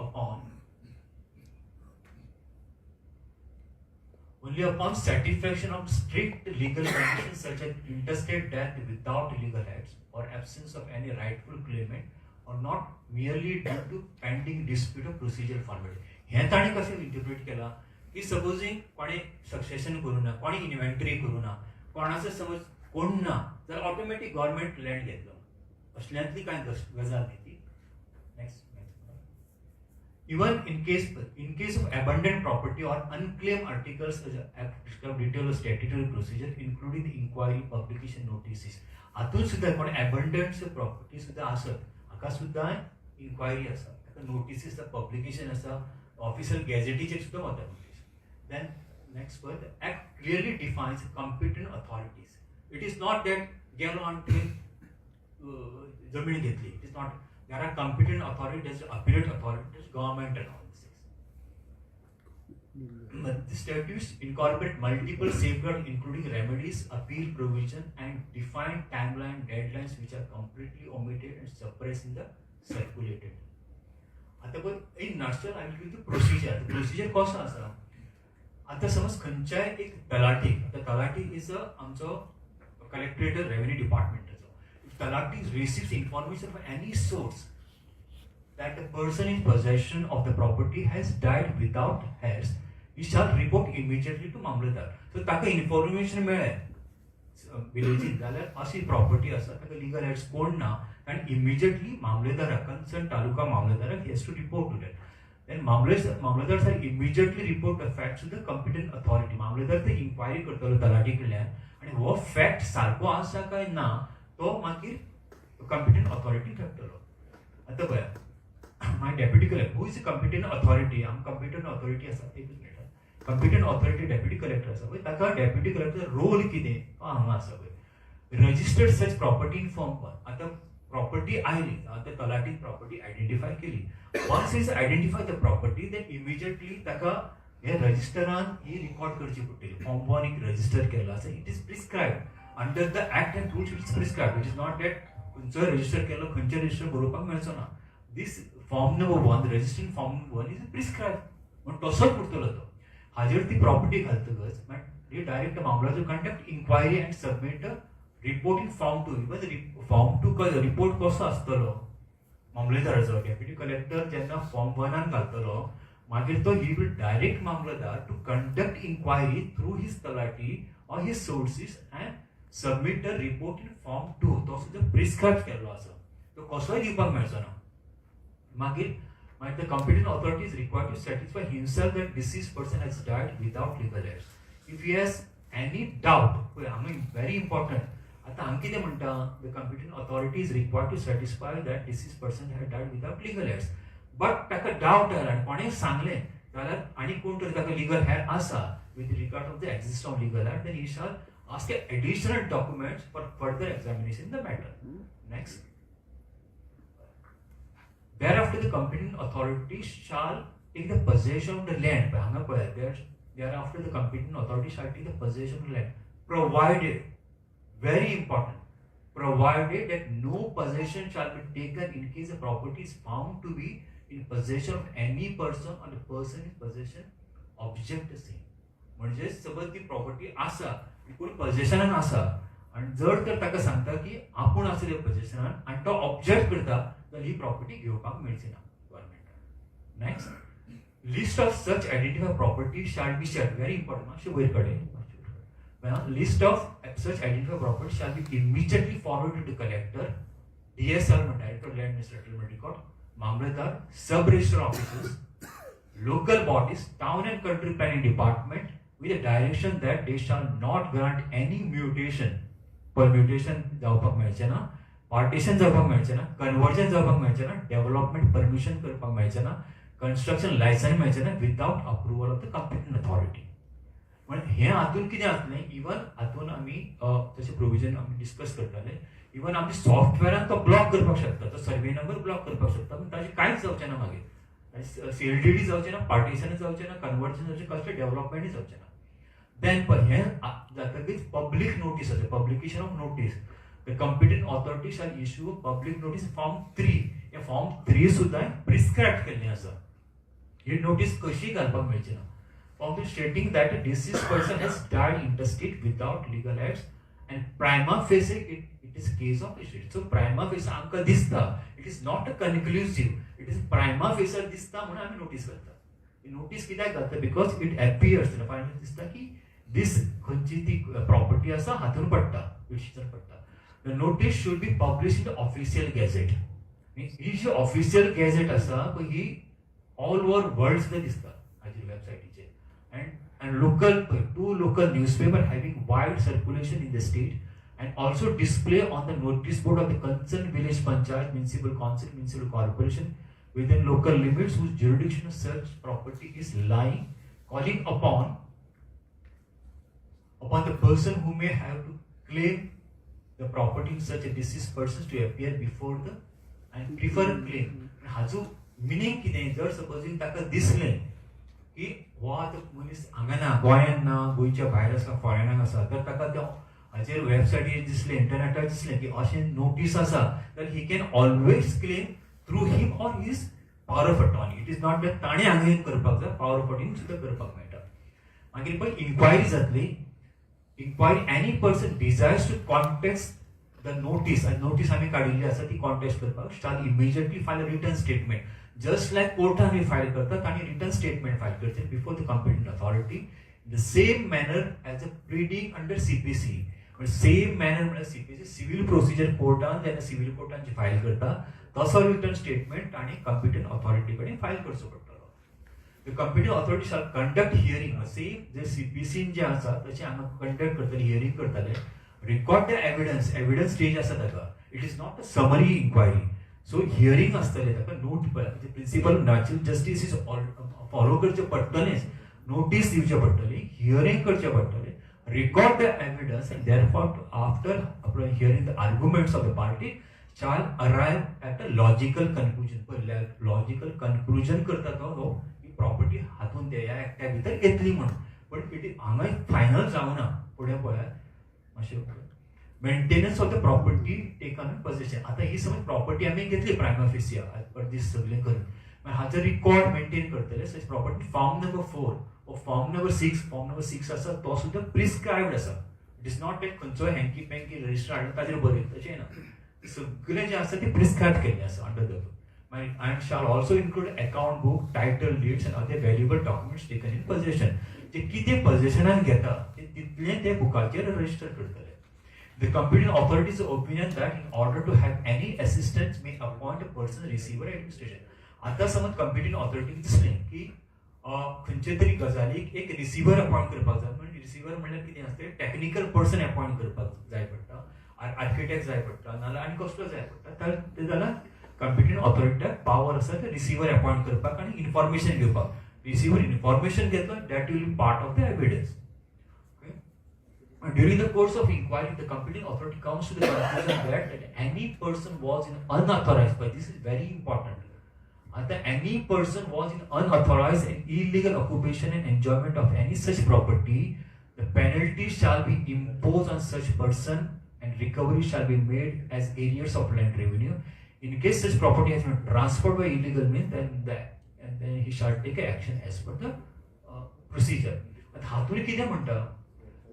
upon satisfaction of strict legal conditions such as intestate death without legal heirs or absence of any rightful claimant, or not merely due to pending dispute or procedural formality. हें ताणें कशें interpret केलां की supposing कोणें succession करूं ना, कोणें inventory करूं ना, कोणाचो समज कोण ना जाल्यार ऑटोमॅटीक गव्हर्मेंट लँड घेतलो, असल्यांतली कांय गजाल न्ही ती. Next. Even in case of abandoned property or unclaimed articles, as act prescribed detailed statutory procedure, including the inquiry, publication notices. हातूंत सुद्दां कोण abundant property सुद्दां आसत हाका सुद्दां इन्क्वायरी आसा, ताका नोटिसीस पब्लिकेशन आसा, ऑफिशियल गॅझेटीचेर सुद्दां वता नोटीस. Then next पळय, Act clearly defines competent authorities. It is not that गेलो आनी थंय जमीन घेतली. It is not. There are competent authorities, appellate authorities, government and all this. The statutes incorporate multiple safeguards including remedies, appeal provision and defined timeline deadlines, which are completely omitted and suppressed in the circulated. आता पळय, in nutshell I will give the procedure. Procedure कसो आसा? आतां समज खंयच्याय एक तलाठी, आतां talathi is a आमचो कलेक्टरेट रेव्हेन्यू डिपार्टमेंटाचो. Talathi receives information from any source that the person in possession of the property has died without heirs, he shall report immediately to मामलेदार. So ताका इन्फॉर्मेशन मेळ्ळें विलेजीन जाल्यार अशी प्रॉपर्टी आसा, ताका लिगल हेर्स कोण ना, आनी इमिजिएटली मामलेदाराक, कन्सर्न तालुका मामलेदाराक he has to report to that. Then mamlatdar sir immediately report the fact to the competent authority. मामलेदार ते इन्क्वायरी करतलो तलाठी कडल्यान आनी हो फॅक्ट सारको आसा काय ना तो मागीर कॉम्पिटंट ऑथॉरिटी धाडटलो. आतां पळया, मागीर deputy collector, who is competent authority? आम कॉम्पिटंट ऑथॉरिटी आसा, एकूच minute. Competent authority deputy collector आसा पळय, ताका डेप्युटी कलेक्टर रोल कितें तो हांगा आसा पळय. Registered such property in form one. आतां प्रॉपर्टी आयली, आतां तलाटीन प्रॉपर्टी आयडेंटिफाय केली. Once is identify the property, then immediately ताका हे रजिस्टरान ही रिकॉर्ड करची पडटली. फॉर्म वन एक रजिस्टर केलो आसा. It is prescribe under the Act and rules. It is prescribe. It is not that खंयचोय रजिस्टर केलो, खंयचे रजिस्टर बरोवपाक मेळचो ना. This form number one, registering form number one is prescribe म्हण तसोच उरतलो तो. हाजेर ती प्रॉपर्टी घालतकच मागीर direct mamlatdar conduct inquiry and submit report in form two. Even form two report कसो आसतलो मामलेदाराचो? डेप्युटी कलेक्टर जेन्ना फॉर्म वनान घालतलो, मागीर तो he will direct mamlatdar to conduct inquiry through his talathi or his sources and submit the report in form two. तो सुद्दां prescribe केल्लो आसा, तो कसोय दिवपाक मेळचो ना. मागीर मागीर the competent authority is required to satisfy himself that deceased person has died without legal heirs. If he has any doubt, पळय हांगा व्हेरी इम्पॉर्टंट. आतां हांगा कितें म्हणटा? The competent authority is required to satisfy that deceased person has died without legal heirs, but ताका डावट आयला आनी कोणें सांगलें जाल्यार आनी कोण तरी ताका लिगल हेर आसा, with regard of the exist of legal heir, then he shall ask additional documents for further examination in the matter. Next. Thereafter, the competent authority shall take the possession of the land. हांगा पळयात, thereafter the competent authority shall take the possession of the land, provided, very important, provided that no possession shall be taken in case the property is found to be in possession of any person or the person in possession object the same. म्हणजे suppose ती property आसा आनी कोण पजेशनान आसा आनी जर तर ताका सांगता की आपूण आसा त्या पजेशनान आनी तो ऑब्जेक्ट करता जाल्यार ही प्रॉपर्टी घेवपाक मेळची ना गव्हर्मेंटान. Next, list of such identify property shall be share, very important. मातशें वयर कडेन. List of such identify property shall be immediately forward to collector, DSR, Director Land Settlement Record, mamlatdar, sub registrar officers, local bodies, town and country planning department, with the direction that they shall not grant any mutation, permutation जावपाक मेळचें ना, partition जावपाक मेळचें ना, conversion जावपाक मेळचें ना, development permission करपाक मेळचें ना, कन्स्ट्रक्शन लायसन मेळचें ना without approval of the competent authority. म्हणजे हें हातून कितें जातलें, इवन हातून आमी तशें प्रोविजन आमी डिस्कस करताले, इवन आमच्या सॉफ्टवेअरान तो ब्लॉक करपाक शकता, तो सर्वे नंबर ब्लॉक करपाक शकता, पूण ताजें कांयच जावचें ना. मागीर सीएलडीडी जावचें ना, पार्टिशन जावचें ना, कन्वर्जन जावचें, कसलें डेव्हलपमेंटूय जावचें ना. देन पळय, हें जातकीच पब्लीक नोटीस आसा, publication of notice. The competent authority shall issue public notice form three. हे फॉर्म थ्री सुद्दां प्रिस्क्रायब केल्लें आसा. ही नोटीस कशी घालपाक मेळची ना. Form three stating that a deceased person has died intestate without legal heirs and prima facie it is case of estate. So prima facie आमकां दिसता, it is not a conclusive, it is prima facie दिसता म्हणून आमी notice घालता. ही notice कित्याक घालता? Because it appears final दिसता की दीस खंयची ती प्रॉपर्टी आसा हातून पडटा, विशीर पडटा. The notice should be publish in the official gazette. He ji official gazette आसा पळय, ही ऑल ओवर वर्ल्ड सुद्दां दिसता हाजेर वेबसायटीचेर and local, two local newspaper having wide circulation in the state, and also display on the notice board of the concerned village panchayat, municipal council, municipal corporation. within local limits whose jurisdiction of such property is lying, calling upon the person who may have to claim the property in such a deceased person to appear before the and prefer a claim. हाजो meaning कितें, जर supposing ताका दिसलें की हो आतां मनीस हांगा ना, गोंयान ना, गोंयच्या भायर आसा, फॉरेनाक आसा, तर ताका त्या हाचेर वेबसायटीर दिसलें, इंटरनेटार दिसलें की अशें नोटीस आसा, तर he can always claim through him or his power of attorney. It is not that ताणें हांगा येवन करपाक जाय, पावर ऑफ अटॉर्नी सुद्दां करपाक मेळटा. मागीर पळय इन्क्वायरी जातली. Inquiry, any person desires to contest the notice, आनी नोटीस आमी काडिल्ली आसा ती कॉन्टेस्ट करपाक, shall immediately file a written statement, just like कोर्टान आमी फायल करतात, तांणी रिटन स्टेटमेंट फायल करचें before the competent authority, the same manner as a pleading under CPC. Same manner म्हळ्यार सीपीसी सिव्हील प्रोसिजर कोर्टान जेन्ना सिव्हील कोर्टान जे file करता तसो return statement तांणी competent authority कडेन फायल करचो पडटलो. The competent authority shall conduct hearing, same J सीपीसीन जे आसा तशें हांगा कंडक्ट करतले, हियरींग करतले, record the evidence. Evidence stage आसा ताका. It is not a summary inquiry, so hearing आसतलें ताका. Note, principle natural justice is follow करचें पडटलेंच. नोटीस दिवचें पडटली, हियरींग करचें पडटलें, record the evidence, and therefore after hearing the arguments of the party shall arrive at a logical conclusion. पळय, logical conclusion करता तो हो ही प्रॉपर्टी हातून ते ह्या एक्टा भितर येतली म्हणून, पण it हांगा फायनल जावना. फुडें पळयात मातशें, maintenance of the property taken in possession. आतां ही समज प्रॉपर्टी आमी घेतली प्रायमा फेसिया दीस सगळें करून, मागीर हाचो रिकॉर्ड मेंटेन करतले. Such property form number 4 or form number 6, form number 6 आसा तो सुद्दां प्रिस्क्रायब्ड आसा. It is not that खंयचोय हँकी पँकी रजिस्टर हाडून ताजेर बरयत, तशें ना. सगळें जें आसा तें प्रिस्क्रायब केल्लें आसा अंडर the. मागीर and shall also include account book, title deeds and other valuable documents taken in possession. जे कितें पजेशनान घेता ते तितलें ते बुकाचेर रजिस्टर करतले. The competent authority's opinion that in order to have any assistance may appoint a person receiver administration. आता समज competent ऑथॉरिटीक दिसलें की खंयचे तरी गजालीक एक रिसिवर अपॉयंट करपाक जाय. म्हणजे रिसिवर म्हणल्यार कितें आसता, टॅक्निकल पर्सन अपॉयंट करपाक जाय पडटा, आर्किटेक्ट जाय पडटा, नाजाल्यार आनी कसलो जाय पडटा. तर ते जाल्यार कॉम्पिटंट ऑथॉरिटीक पावर आसा ते रिसिवर अपॉयंट करपाक आनी इन्फॉर्मेशन घेवपाक. रिसिवर इन्फॉर्मेशन घेतलो, that will be part of the evidence. During the course of inquiry, the competent authority comes to the conclusion that any person was in unauthorized, but this is very important. आता any person was in unauthorized and illegal occupation and enjoyment of any such property, the penalty shall be imposed on such person and recovery shall be made as arrears of land revenue. In case such property has been transferred by illegal means, then he shall take action as per the procedure. आता हातून कितें म्हणटा,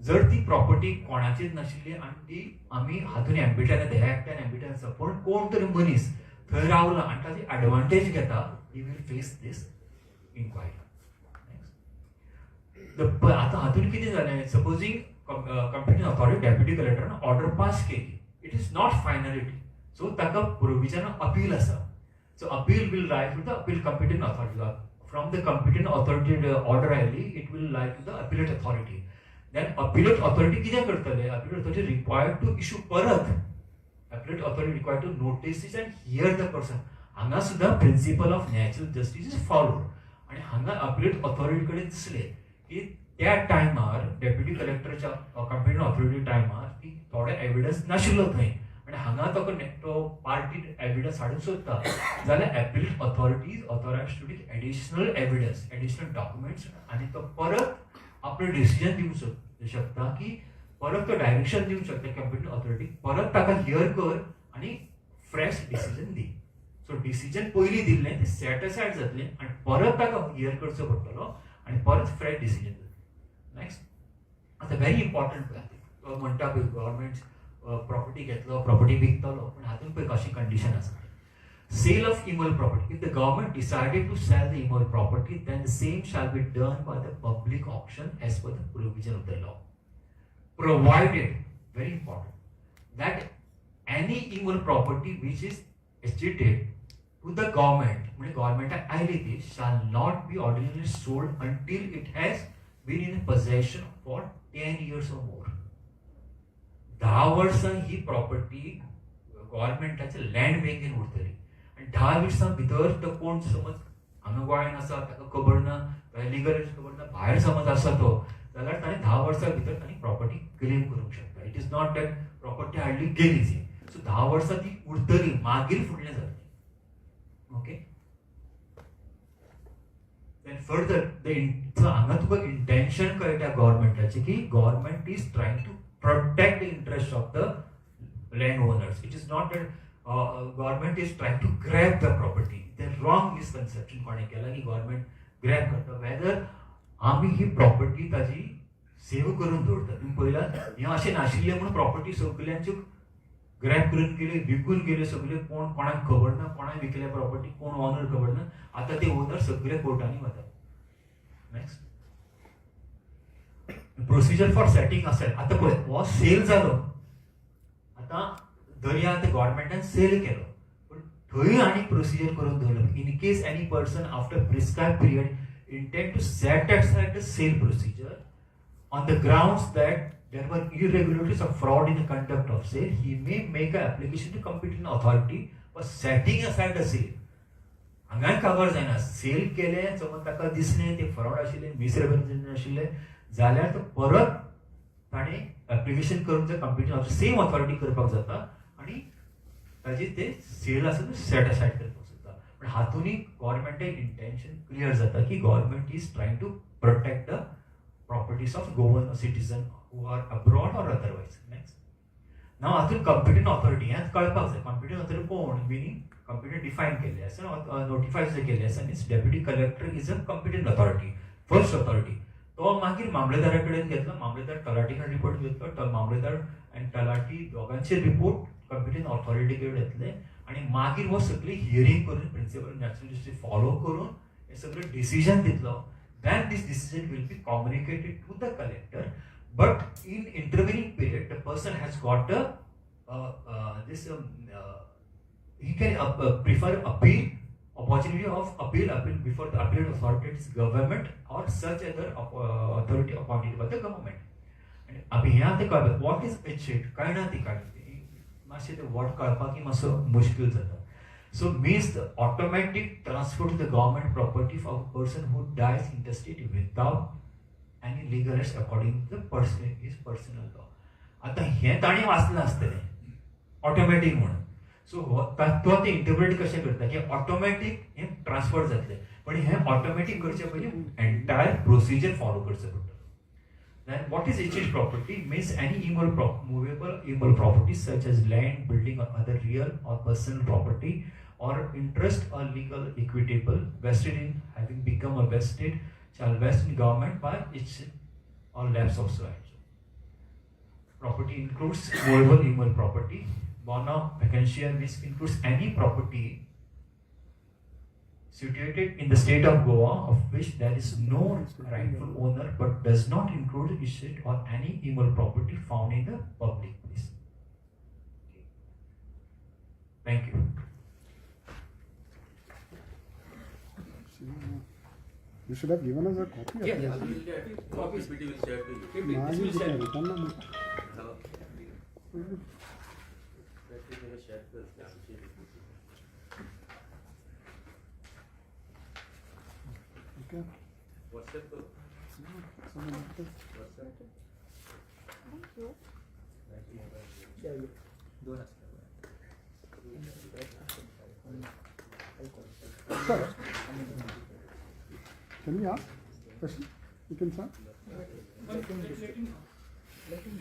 जर ती property कोणाचीच नाशिल्ली आनी ती आमी हातून एम्बिटान येता, ह्या एक्टान एम्बिटान आसा, पूण कोण तरी मनीस थंय रावला आनी ताजी एडवांटेज घेता, he will face this inquiry. आतां हातून कितें जालें, सपोजींग कॉम्पिटंट ऑथॉरिटी डेप्युटी कलेक्टरान ऑर्डर पास केली, it is not finality. So ताका प्रोविजन अपील आसा. So appeal will lie to the appeal competent authority. From the competent authority order आयली, it will lie to the appellate authority. Then appellate authority कितें करतले? Appellate authority required to issue परत, appellate authority required to notice and hear the person. हांगा सुद्दां principle of natural justice is followed. आनी हांगा appellate authority कडेन दिसलें की त्या टायमार डेप्युटी कलेक्टरच्या कॉम्पिटंट ऑथॉरिटी टायमार की थोडे एविडन्स नाशिल्लो थंय आनी हांगा तो तो पार्टी एविडन्स हाडूंक सोदता जाल्यार appellate authority is authorised to take additional evidence, additional documents, आनी तो परत आपलें डिसिजन दिवंक शकता की परत तो डायरेक्शन दिवंक शकता कॉम्पिटंट ऑथॉरिटी, परत ताका here कर आनी फ्रेश डिसिजन दी. सो डिसिजन पयलीं दिल्लें तें सेट असायड जातलें आनी परत ताका here करचो पडटलो आनी परत फ्रेश डिसिजन जातलें. नेक्स्ट. आतां व्हेरी इम्पॉर्टंट, तो म्हणटा पळय गव्हर्मेंट प्रॉपर्टी घेतलो, प्रॉपर्टी विकतलो, पूण हातून पळय कशें कंडिशन आसा. Sale of immovable property. If the government decided to sell the immovable property, then the same shall be done by the public auction as per the provision of the law. Provided, very important, that any immovable property which is escheated to the government, म्हणजे गव्हर्मेंटाक आयली ती, shall not be ordinarily sold until it has been in possession for 10 years or more. 10 वर्सां ही property गव्हर्मेंटाच्या land बँकेन उरतली आनी आनी 10 वर्सां भितर तो कोण समज हांगा गोंयान आसा ताका खबर ना, लिगल खबर ना, भायर समज आसा तो, जाल्यार ताणें 10 वर्सां भितर ताणें प्रॉपर्टी क्लेम करूंक शकता. It is not that property हाडली गेली ती. सो 10 वर्सां ती उरतली, मागीर फुडलें जातलें. ओके, देन फर्दर सो हांगा तुका इंटेन्शन कळटा गव्हर्मेंटाचें की government is trying to protect the interest of the land owners. It is not that government is trying to grab the property. ते रॉंग मिसकन्सेप्शन कोणें केलां की गव्हर्मेंट ग्रॅब करता. वेदर आमी ही प्रॉपर्टी ताजी सेव करून दवरता. तुमी पळयला हें अशें नाशिल्लें म्हणून प्रॉपर्टी सगल्यांच्यो ग्रॅब करून गेल्यो, विकून गेल्यो सगल्यो, कोण कोणाक खबर ना, कोणाक विकल्या प्रॉपर्टी, कोण ओनर खबर ना. आतां ते ओनर सगळे कोर्टांनी वतात. Next, procedure for setting aside. आतां पळय हो सेल जालो, आतां दर्या आतां गव्हर्मेंटान सेल केलो, पूण थंय आनी प्रोसिजर करून दवरलो. In case any person after prescribe period intend to set aside the sale procedure on the grounds that there were irregularities or fraud in the conduct of sale, he may make an application to competent authority for setting aside the sale. हांगाय खबर जायना, sale केलें समज ताका दिसलें ते fraud आशिल्लें, मिसरेप्रेझेंटेशन आशिल्लें, जाल्यार तो परत ताणें एप्लिकेशन करून ते कॉम्पिटंट सेम ऑथॉरिटी करपाक जाता आनी ताजी ते सेल आसा ते सेट असायड करपाक जाता. पण हातूनय गव्हर्मेंटाक इंटेन्शन क्लियर जाता की government is trying to protect the properties of Goan citizen who are abroad or otherwise. Next. Now हातून कॉम्पिटंट ऑथॉरिटी हें कळपाक जाय. कॉम्पिटंट ऑथॉरिटी कोण, मिनींग कॉम्पिटंट डिफायन केल्लें आसा, नोटिफाय सुद्दां केल्लें आसा. Means deputy collector is a competent authority, first authority. तो मागीर मामलेदारा कडेन घेतलो, मामलेदार तलाठी कडेन रिपोर्ट घेतलो, मामलेदार आनी तलाठी दोगांचे रिपोर्ट कॉम्पिटंट ऑथॉरिटी कडेन येतले आनी मागीर हो सगळी हियरींग करून प्रिन्सिपल नॅचरल जस्टीस फॉलो करून हे सगळे डिसिजन दितलो. Then this decision will be communicated to the collector, but in intervening period the person has got a this he can prefer appeal, opportunity of appeal before the appeal authorities, government or such other authority appointed by the government. And अभी ह्या ते कळप what is escheat, कळना ती कांय मातशें ते word कळपाक मातसो मुश्कील जाता. So means the automatic transfer to the government property for a person who dies intestate without any legal rights according to the person his personal law. आतां हें ताणें वाचलां आसतलें ऑटोमॅटीक म्हणून. सो तो आतां इंटरप्रेट कशें करता की ऑटोमॅटीक हें ट्रान्सफर जातलें, पण हें ऑटोमॅटीक करचे पयलीं एंटायर प्रोसिजर फॉलो करचें पडटलो. Then what is escheat property? Means any movable immovable property such as land, building or other real or personal property or interest or legal equitable vested in having become a vested shall vest in government by its or lapse of so and so. Property includes movable immovable property. Bona vacantia means includes any property situated in the state of Goa of which there is no rightful owner but does not include escheat or any immovable property found in the public place. Okay. Thank you. You should have given us a copy of Yeah, this. Copies. PPT will share to you. This will share. Hello. Patrick will share करतले आमची PPT. Okay. WhatsApp करू. WhatsApp. Thank you. दोन आसता. Sir, can we ask question? You can start. Let him. Let him.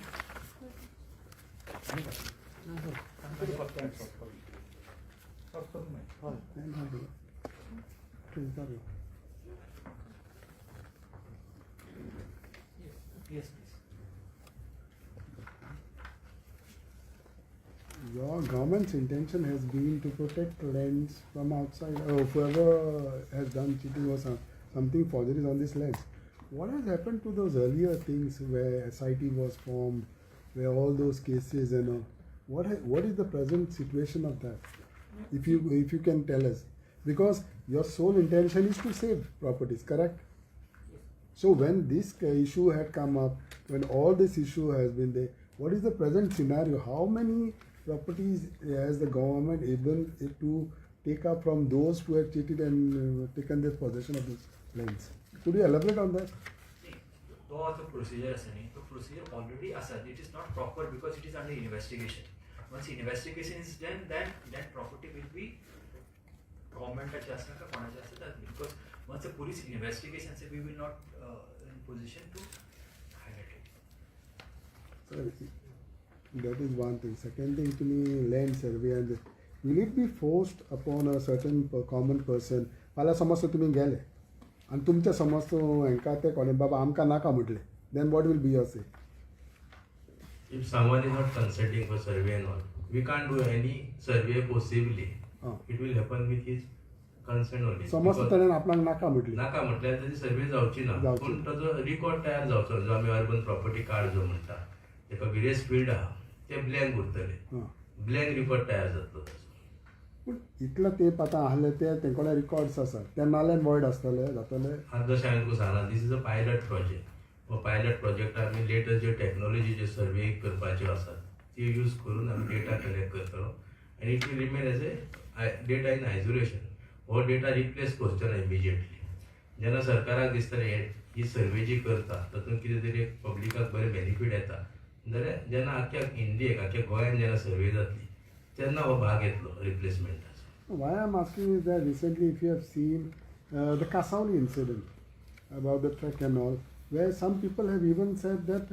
हय, तें ना. Yes, please. Your government's intention has been to protect lands from outside, whoever has done cheating or something forgeries on these lands. What has happened to those earlier things where SIT was formed, where all those cases and all? What is the present situation of that? If you can tell us, because your sole intention is to save properties, correct? So when this issue had come up, when all this issue has been there, what is the present scenario? How many properties has the government able to take up from those who have cheated and taken this possession of this lands. Could you elaborate on that? तो आतां procedure आसा न्ही, तो procedure already आसा. It is not proper because it is under investigation. Once investigation is done, then that property will be गव्हर्मेंटाचे आसा काय कोणाचे आसा जातली, because once a police investigation आसा, we will not in position to highlight it. Sir, that is one thing. Second thing, to me, land survey and this, will it be forced upon a certain common person? फाल्यां समज तर तुमी गेले आनी तुमच्या समज हांकां ते कोणें बाबा आमकां नाका म्हटलें, then what will be your say? If someone is not consenting for survey and all, we can't do any survey possibly. Ah. It will happen with his consent only. समज Because ताणें आपणाक नाका म्हटलें, नाका म्हटल्यार ताजी सर्वे जावची ना, जावची पूण ताजो रिकॉर्ड तयार जावचो, जो आमी अर्बन प्रॉपर्टी कार्ड जो म्हणटा तेका वेरियस फिल्ड आहा ते ब्लँक उरतले, आं. ब्लँक रिकॉर्ड तयार जातलो ताजो. पूण इतलो तेंप आतां आहले ते तेंकोडे रिकॉर्ड्स आसात, ते नाल्यार वॉयड आसतले जातले. आतां जशें हांवें तुका सांगलां, this is a pilot project. हो पायलट प्रोजेक्ट आमी लेटस्ट ज्यो टॅक्नोलॉजी ज्यो सर्वे करपाच्यो आसात त्यो यूज करून आमी डेटा कलेक्ट करतलो आनी it will remain as a data in isolation. हो डेटा रिप्लेस करचो ना इमिजिएटली. जेन्ना सरकाराक दिसतलें ही सर्वे जी करता तातूंत कितें तरी पब्लिकाक बरें बेनिफीट येता जाल्यार जेन्ना आख्ख्या इंडियेक आख्ख्या गोंयान जेन्ना सर्वे जातली तेन्ना हो भाग येतलो रिप्लेसमेंटाचो. Why I'm asking is that recently, if you have seen the Kasauli incident about the truck and all, where some people have even said that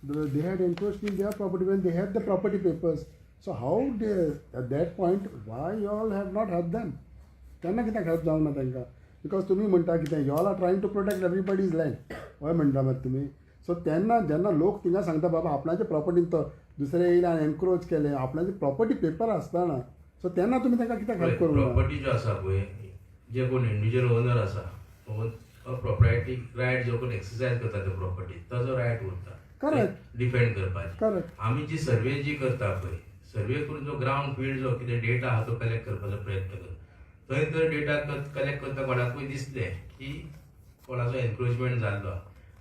they had encroached in their property when they had the property papers. So how they, at that point, why you all have not helped them? तेन्ना कित्याक help जावंक ना तांकां? Because तुमी म्हणटा कितें, you all are trying to protect everybody's land, हय म्हणटा मरे तुमी. सो तेन्ना जेन्ना लोक थिंगा सांगता बाबा आपणाचे प्रॉपर्टीन तो दुसरे येयले आनी एनक्रोच केले आपणाचे प्रॉपर्टी पेपर आसतना, सो तेन्ना तुमी तांकां कित्याक हेल्प करूंक ना? प्रॉपर्टी ज्यो आसा पळय, जे कोण इंडिविज्युअल ओनर आसा, प्रॉपर्टी रायट जो कोण एक्सरसायज करता त्या प्रॉपर्टी ताजो रायट उरता डिफेंड करपाची. आमी जी सर्वे जी करता पळय, सर्वे करून जो ग्रावंड फिल्ड जो कितें डेटा आहा तो कलेक्ट करपाचो प्रयत्न करता. थंय तर डेटा कलेक्ट करता कोणाकूय दिसलें की कोणाचो एनक्रोचमेंट जाल्लो,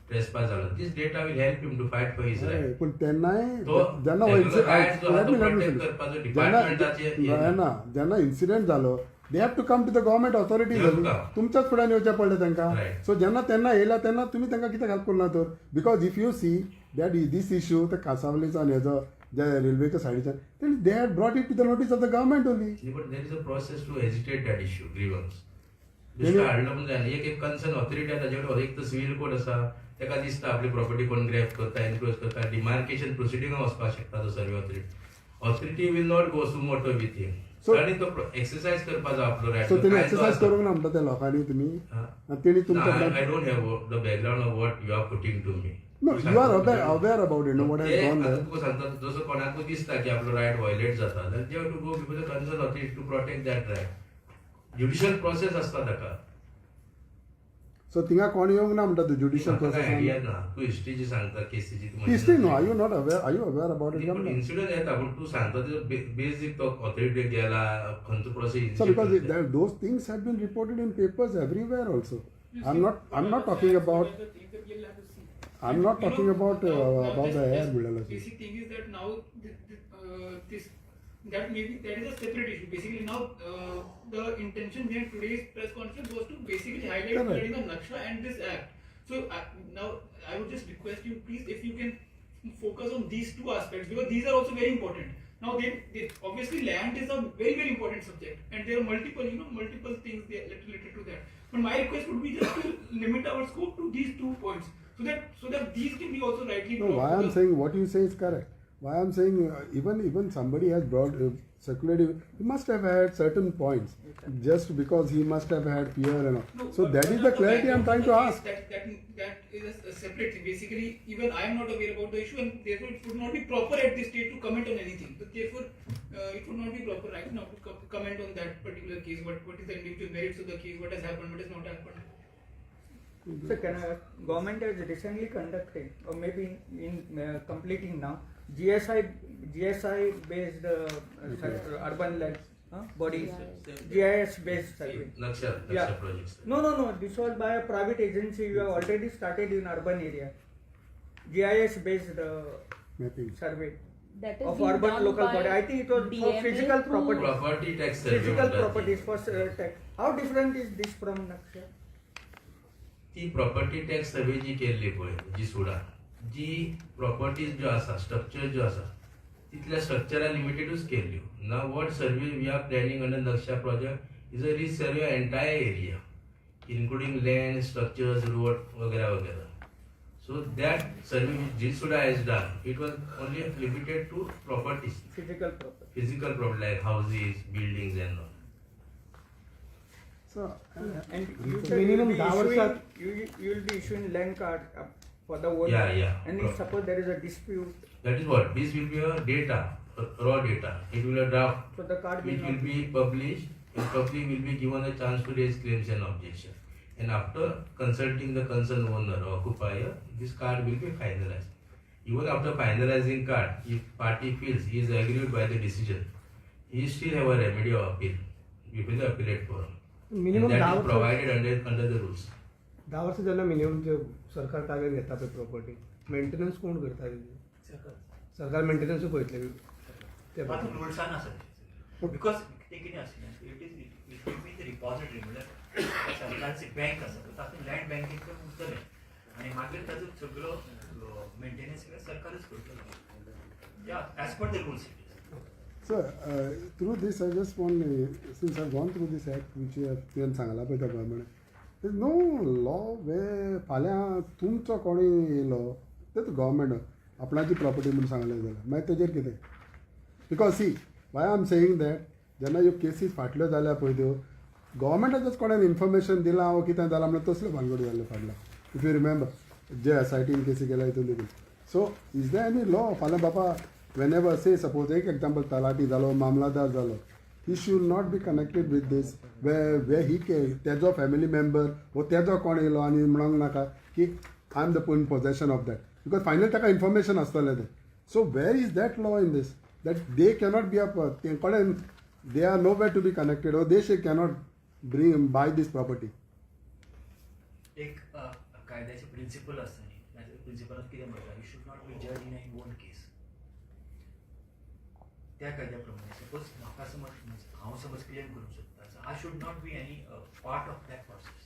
ट्रेसपास जालो, this data will help him to fight for his right. पूण तेन्नाय तो जेन्ना तेजो right जो आहा तो protect करपाचो डिपार्टमेंटाचेर जेन्ना जेन्ना इन्सिडंट जालो, they have to come to the government authority. They have to come. तुमच्याच फुड्यान येवचें पडलें तांकां. सो जेन्ना तेन्ना येयला तेन्ना तुमी तांकां कित्याक हेल्प करूं ना तर? Because if you see that this issue, ते कासावलीचो आनी हेजो जे रेल्वेच्या सायडीच्यान, they had brought it to the notice of the government only. But there is a process to agitate that issue, grievance. दुसरो हाडलो म्हण जायना. एक एक कन्सर्न ऑथॉरिटी आसा ताजे कडेन, एक तर सिव्हील कोड आसा, ताका दिसता आपली प्रॉपर्टी कोण ग्रॅब करता, एनक्रोच करता, डिमार्केशन प्रोसिडिंगाक वचपाक शकता तो survey authority. Authority will not go suo moto with him. आनी तो एक्सरसायज करपाचो आपलो रायट. सो तेणी एक्सरसायज करूंक ना म्हणटा त्या लोकांनी तुमी, आनी तेणी तुमच्या I don't have the background of what you are putting to me. No, you are aware about it, no, what has gone there. तुका सांगता, जसो कोणाकूय दिसता की आपलो रायट व्हायलेट जाता जाल्यार they have to go before the concern authority to protect that right. Judicial process आसता ताका. सो थिंगा कोण येवंक ना म्हणटा तूं ज्युडिशियल म्हाका प्रोसेस? आयडिया ना. तूं हिस्ट्री जी सांगता केसीची, हिस्ट्री न्हू, are you not aware, are you aware about it? Incident येता पूण तूं सांगता ते बेजीक तो ऑथॉरिटी गेला खंयचो process. So because those things have been reported in papers everywhere also. I'm not talking about I'm not talking about the air म्हणलेलं. Basic thing is that now this that maybe that is a separate issue. Basically now the intention behind today's press conference was to basically highlight regarding the Naksha and this act. So now I would just request you, please, if you can focus on these two aspects, because these are also very important. Now they obviously land is a very, very important subject, and there are multiple multiple things there related to that. But my request would be just to limit our scope to these 2 points, so that these can be also rightly. No, why I'm saying what you say is correct. Why I'm saying even somebody has brought circulated, he must have had certain points, just because he must have had fear and all. No, So but that is the but clarity I'm trying to ask. That is a separate thing. Basically, even I am not aware about the issue, and therefore it would not be proper at this stage to comment on anything. So therefore, it would not be proper right now to comment on that particular case. What is the individual merits of the case? What has happened? What has not happened? So can I ask, government has recently conducted, or maybe in completing now, GSI based urban land bodies, GIS based survey. Naksha Yeah. Project. No. This was by a private agency. You have already started in urban area. GIS based Mapping. survey. That is of urban local body. I think it was for physical property. Property tax survey physical म्हणटा ती. Properties for tax. How different is this from Naksha? ती property tax survey जी केल्ली पळय जी सुडा जी properties ज्यो आसा स्ट्रक्चर ज्यो आसा तितल्या स्ट्रक्चरा लिमिटेडूच केल्ल्यो. Now what survey we are planning under Naksha project is a resurvey entire area including land structures road वगैरे वगैरे. So that survey which GSUDA has done, it was only limited to properties. Physical property. Physical property like houses, buildings and all. So, And you said you Minimum will be दहा issuing, वर्षात you will be issuing land card for the owner. Yeah. And if suppose there is a dispute, That is what, this will be a data, raw data. It will be a draft so the card will which will not be published and public will be given a chance to raise claims and objection. And after consulting the concerned owner or occupier, this card will be finalized. Even after finalizing card, if party feels he is aggrieved by the decision, he still have a remedy of appeal before the appellate forum. Minimum And दहा that is वर्सां provided under the rules. 10 वर्सां जेन्ना minimum सरकार ताब्यात घेता पळय property maintenance कोण करता तेजी? सरकार. सरकार मेंटेनन्सूय पळयतलें ते तातूंत रुल्सान आसा because ते कितें आसलें, it is it will be the repository, म्हणल्यार सरकारची बँक आसा तातूंत लँड बँकींग ते उरतलें आनी मागीर ताजो सगळो मेंटेनन्स सरकारच करतलो, as per the rules it is. Sir, through this I just want, since I've gone through this act which you have तुवें सांगला पळय त्या प्रमाणे, there is no law where फाल्यां तुमचो कोणूय येयलो तेच गव्हर्मेंट आपणाची प्रॉपर्टी म्हणून सांगलें जाल्यार मागीर तेजेर कितें? Because see why I am saying that, जेन्ना ह्यो केसीस फाटल्यो जाल्या पळय त्यो गव्हर्मेंटाचेच कोणान इन्फॉर्मेशन दिलां वो कितें जालां म्हणल्यार तसल्यो भानगडी जाल्ल्यो फाटल्या, if you remember J S I tin केसी केल्या हितून देखून. So is there any law फाल्यां बाबा वेन एवर से सपोज एक एग्जाम्पल तलाठी जालो मामलादार जालो, he should not be connected with this way he K तेजो फॅमिली मेंबर वो तेजो कोण येयलो आनी म्हणोंक नाका की I am the in possession of that, because final ताका इन्फॉर्मेशन आसतलें तें. So where is that law in this that they cannot be a ते कडेन they are no way to be connected or they cannot bring buy this property? एक कायद्याचे principal आसता न्ही, ताच्या प्रिन्सिपलान कितें म्हणटा, you should not be judge in in own case. त्या कायद्या प्रमाणे सपोज म्हाका समज हांव समज क्लेम करूंक शकता, so I should not be any part of that process.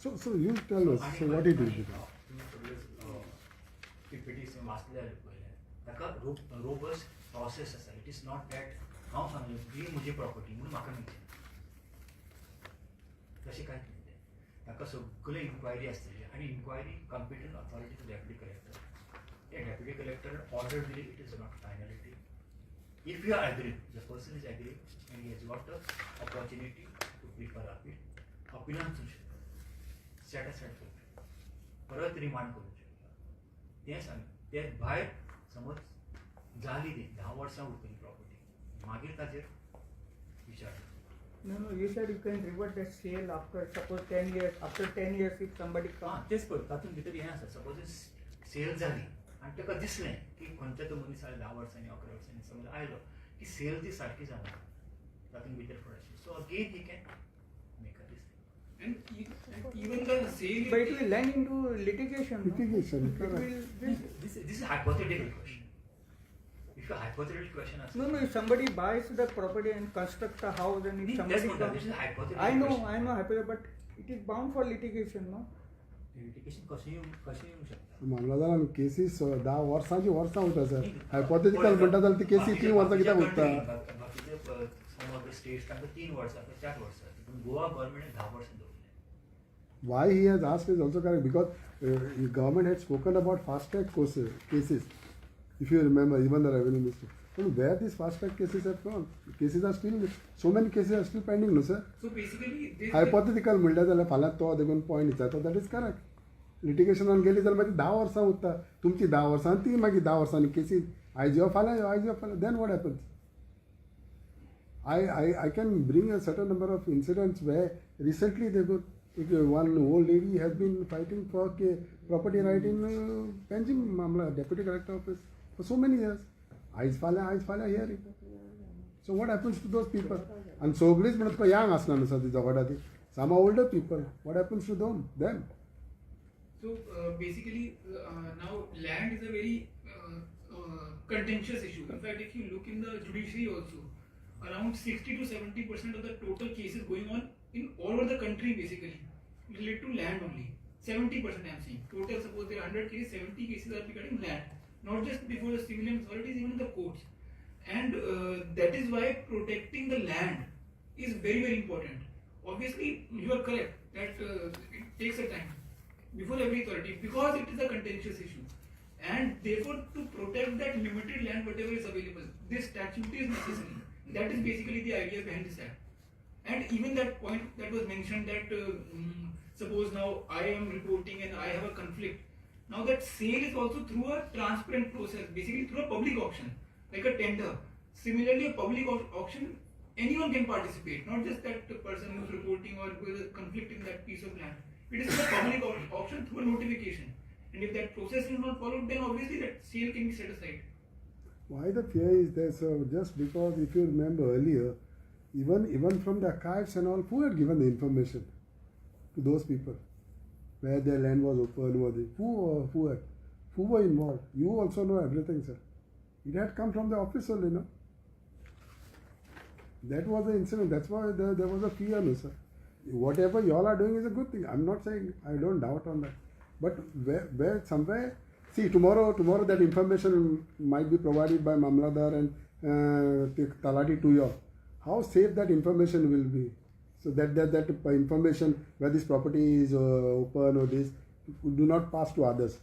So you tell us, so what it is? तुमी सगळे पीपीटी वाचले जाल्यार पळयलें ताका रोबस्ट प्रोसेस आसा. It is not that हांव सांगलें ही म्हजी प्रॉपर्टी म्हणून म्हाका मेळची, तशें कांयच न्ही तें. ताका सगळी इन्क्वायरी आसतली आनी inquiry competent authority to deputy collector. त्या डेप्युटी कलेक्टर ऑर्डर दिली, it is not finality. If you are agree, the person is agree and he has got the opportunity to prefer appeal, अपिलान वचूंक शकता, set असायड करूंक शकता, परत remand करूंक शकता. तें सांग ते भायर समज जाली ती 10 वर्सां उरतली प्रॉपर्टी, मागीर ताचेर विचार करचो. No, no, you said you can revert the sale after suppose 10 years, after 10 years if somebody आं comes. तेच पळय तातूंत भितर हें आसा, सपोज सेल जाली आनी ताका दिसलें की खंयचो तो मनीस आयलो 10 वर्सांनी 11 वर्सांनी समज आयलो की सेल ती सारकी जाना, तातूंत भितर फुडें आशिल्ली, so again he can make a this. And even the sale But it will land into litigation. No? Litigation, It correct. will this, This is hypothetical question. If a hypothetical question आसा. No, no, if somebody buys the property and constructs a house and if न्ही, somebody तेच म्हणटा, comes, this is hypothetical I know, question. I know, hypothetical, but it is bound for litigation, no? Litigation कशें येवंक शकता. मामलादारान cases 10 वर्सांची वर्सां उरता sir. Hypothetical म्हणटा जाल्यार ती केसी 3 वर्सां कित्याक उरता? बाकीचे सम ऑफ the states तांकां 3 वर्सां 4 वर्सां, पूण गोवा गव्हर्मेंटान 10 वर्सां दवरलें. Why he has asked is also correct, because government had spoken about fast track cases, if you remember, even the revenue minister. But where these fast track cases have gone? Cases are still, so many cases are still pending, no sir? So basically this Hypothetical म्हणल्यार जाल्यार फाल्यां तो देखून point विचारता, that is correct. लिटिगेशनान गेली जाल्यार मागीर 10 वर्सां उरता, तुमची 10 वर्सां ती मागीर 10 वर्सांनी केसी आयज यो फाल्यां यो आयज यो फाल्यां, then what happens? I can bring a certain number of incidents where recently they go, one old lady has been fighting for property right in Panjim Mamla, Deputy Collector Office for so many years. आयज फाल्यां hearing. So what happens to those people? आनी सगळींच म्हणून तुका young आसना न्हू sir ती झगडटा ती, some are older people. What happens to them? So basically now land is a very contentious issue. In fact, if you look in the judiciary also, around 60 to 70% of the total cases going on in all over the country basically relate to land only. 70% I am saying. Total, suppose there are 100 cases, 70 cases are regarding land. Not just before the civilian authorities, even in the courts. And that is why protecting the land is very, very important. Obviously, you are correct that it takes a time before every authority, because it is a contentious issue. And therefore, to protect that limited land, whatever is available, this statute is necessary. That is basically the idea behind this act. And even that point that was mentioned that suppose now I am reporting and I have a conflict. Now that sale is also through a transparent process, basically through a public auction, like a tender. Similarly, a public auction, anyone can participate, not just that person who is reporting or who is a conflict in that piece of land. It is a public auction through a notification. And if that process is not followed, then obviously that sale can be set aside. Why the fear is there, sir? Just because if you remember earlier, even from the archives and all, who had given the information to those people where their land was open, was it? Who were involved? You also know everything, sir. It had come from the office only, no? That was the incident. That's why there was a fear, no, sir. Whatever you all are doing is a good thing. I'm not saying, I don't doubt on that. But where somewhere, see, tomorrow that information might be provided by Mamlatdar and Talati to you all. How safe that information will be? So that information where this property is open or this do not pass to others.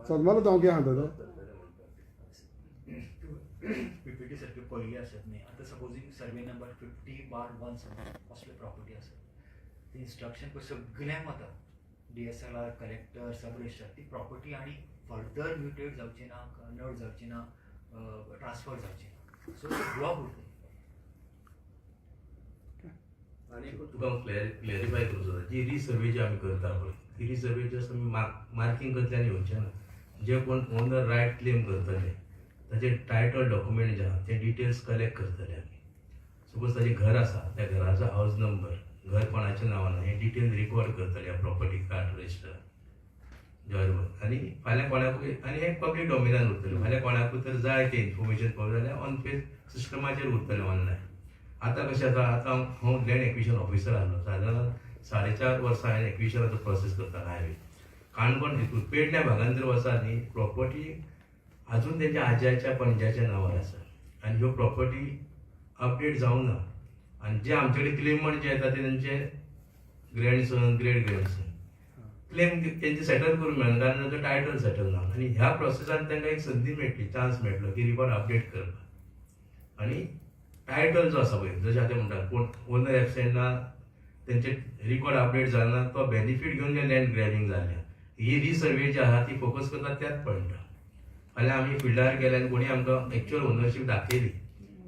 So, malo to kya hanta PPT सारखे पळयल्ले आसत न्ही. आतां supposing survey number 50/1 कसले property आसत, ती instruction पळय सगल्यांक वता, DSLR, collector, सब रजिस्ट्रार, ती प्रॉपर्टी आनी फर्दर म्युटेट जावची ना, कन्वर्ट जावची ना, ट्रान्सफर जावची ना, सो ब्लॉक उरता. आनी तुका हांव क्लॅरिफाय करूंक सोदता, जी रिसर्वे जी आमी करता पळय, ती रिसर्वे जस्ट आमी मार्कींग करतले आनी येवचें ना. जे कोण ओनर रायट क्लेम करतले ताचे टायटल डॉक्युमेंट जे आहा ते डिटेल्स कलेक्ट करतले आमी. सपोज ताजें घर आसा, त्या घराचो हावज नंबर, घर कोणाच्या नांवान आहा, हे डिटेल्स रिकॉर्ड करतले प्रॉपर्टी कार्ड रजिस्टर बरोबर. आनी फाल्यां कोणाकूय, आनी हें पब्लीक डॉमिनान उरतलें, फाल्यां कोणाकूय तर जाय तें इन्फॉर्मेशन पावलें जाल्यार ऑन फेस सिस्टमाचेर उरतलें ऑनलायन. आतां कशें आसा, आतां हांव लँड एक्विशन ऑफिसर आसलो, सादारण 4.5 वर्सां हांवें एक्विशनाचो प्रोसेस करता हायवे काणकोण हितून पेडण्या भागान जर वचात न्ही, प्रॉपर्टी अजून तेंच्या आज्याच्या पणज्याच्या नांवार आसा आनी ह्यो प्रॉपर्टी अपडेट जावंक ना. आनी जे आमचे कडेन क्लेमंट जे येता ते तेंचे ग्रँडसन, ग्रेट ग्रँडसन क्लेम तेंचे सेटल करूंक मेळना, कारण तांचो टायटल सेटल ना. आनी ह्या प्रोसेसान तांकां एक संदी मेळटली, चान्स मेळटलो की रिकॉर्ड अपडेट करपाक. आनी टायटल जो आसा पळय, जशें आतां म्हणटा कोण ओनर एबसेंट ना, तेंचे रिकॉर्ड अपडेट जालना, तो बेनिफीट घेवन जे लँड ग्रॅबिंग जाल्लें, ही रिसर्वे जी आहा ती फोकस करता त्याच पॉयंटार. फाल्यां आमी फिल्डार गेले आनी कोणी आमकां एक्चुअल ओनरशीप दाखयली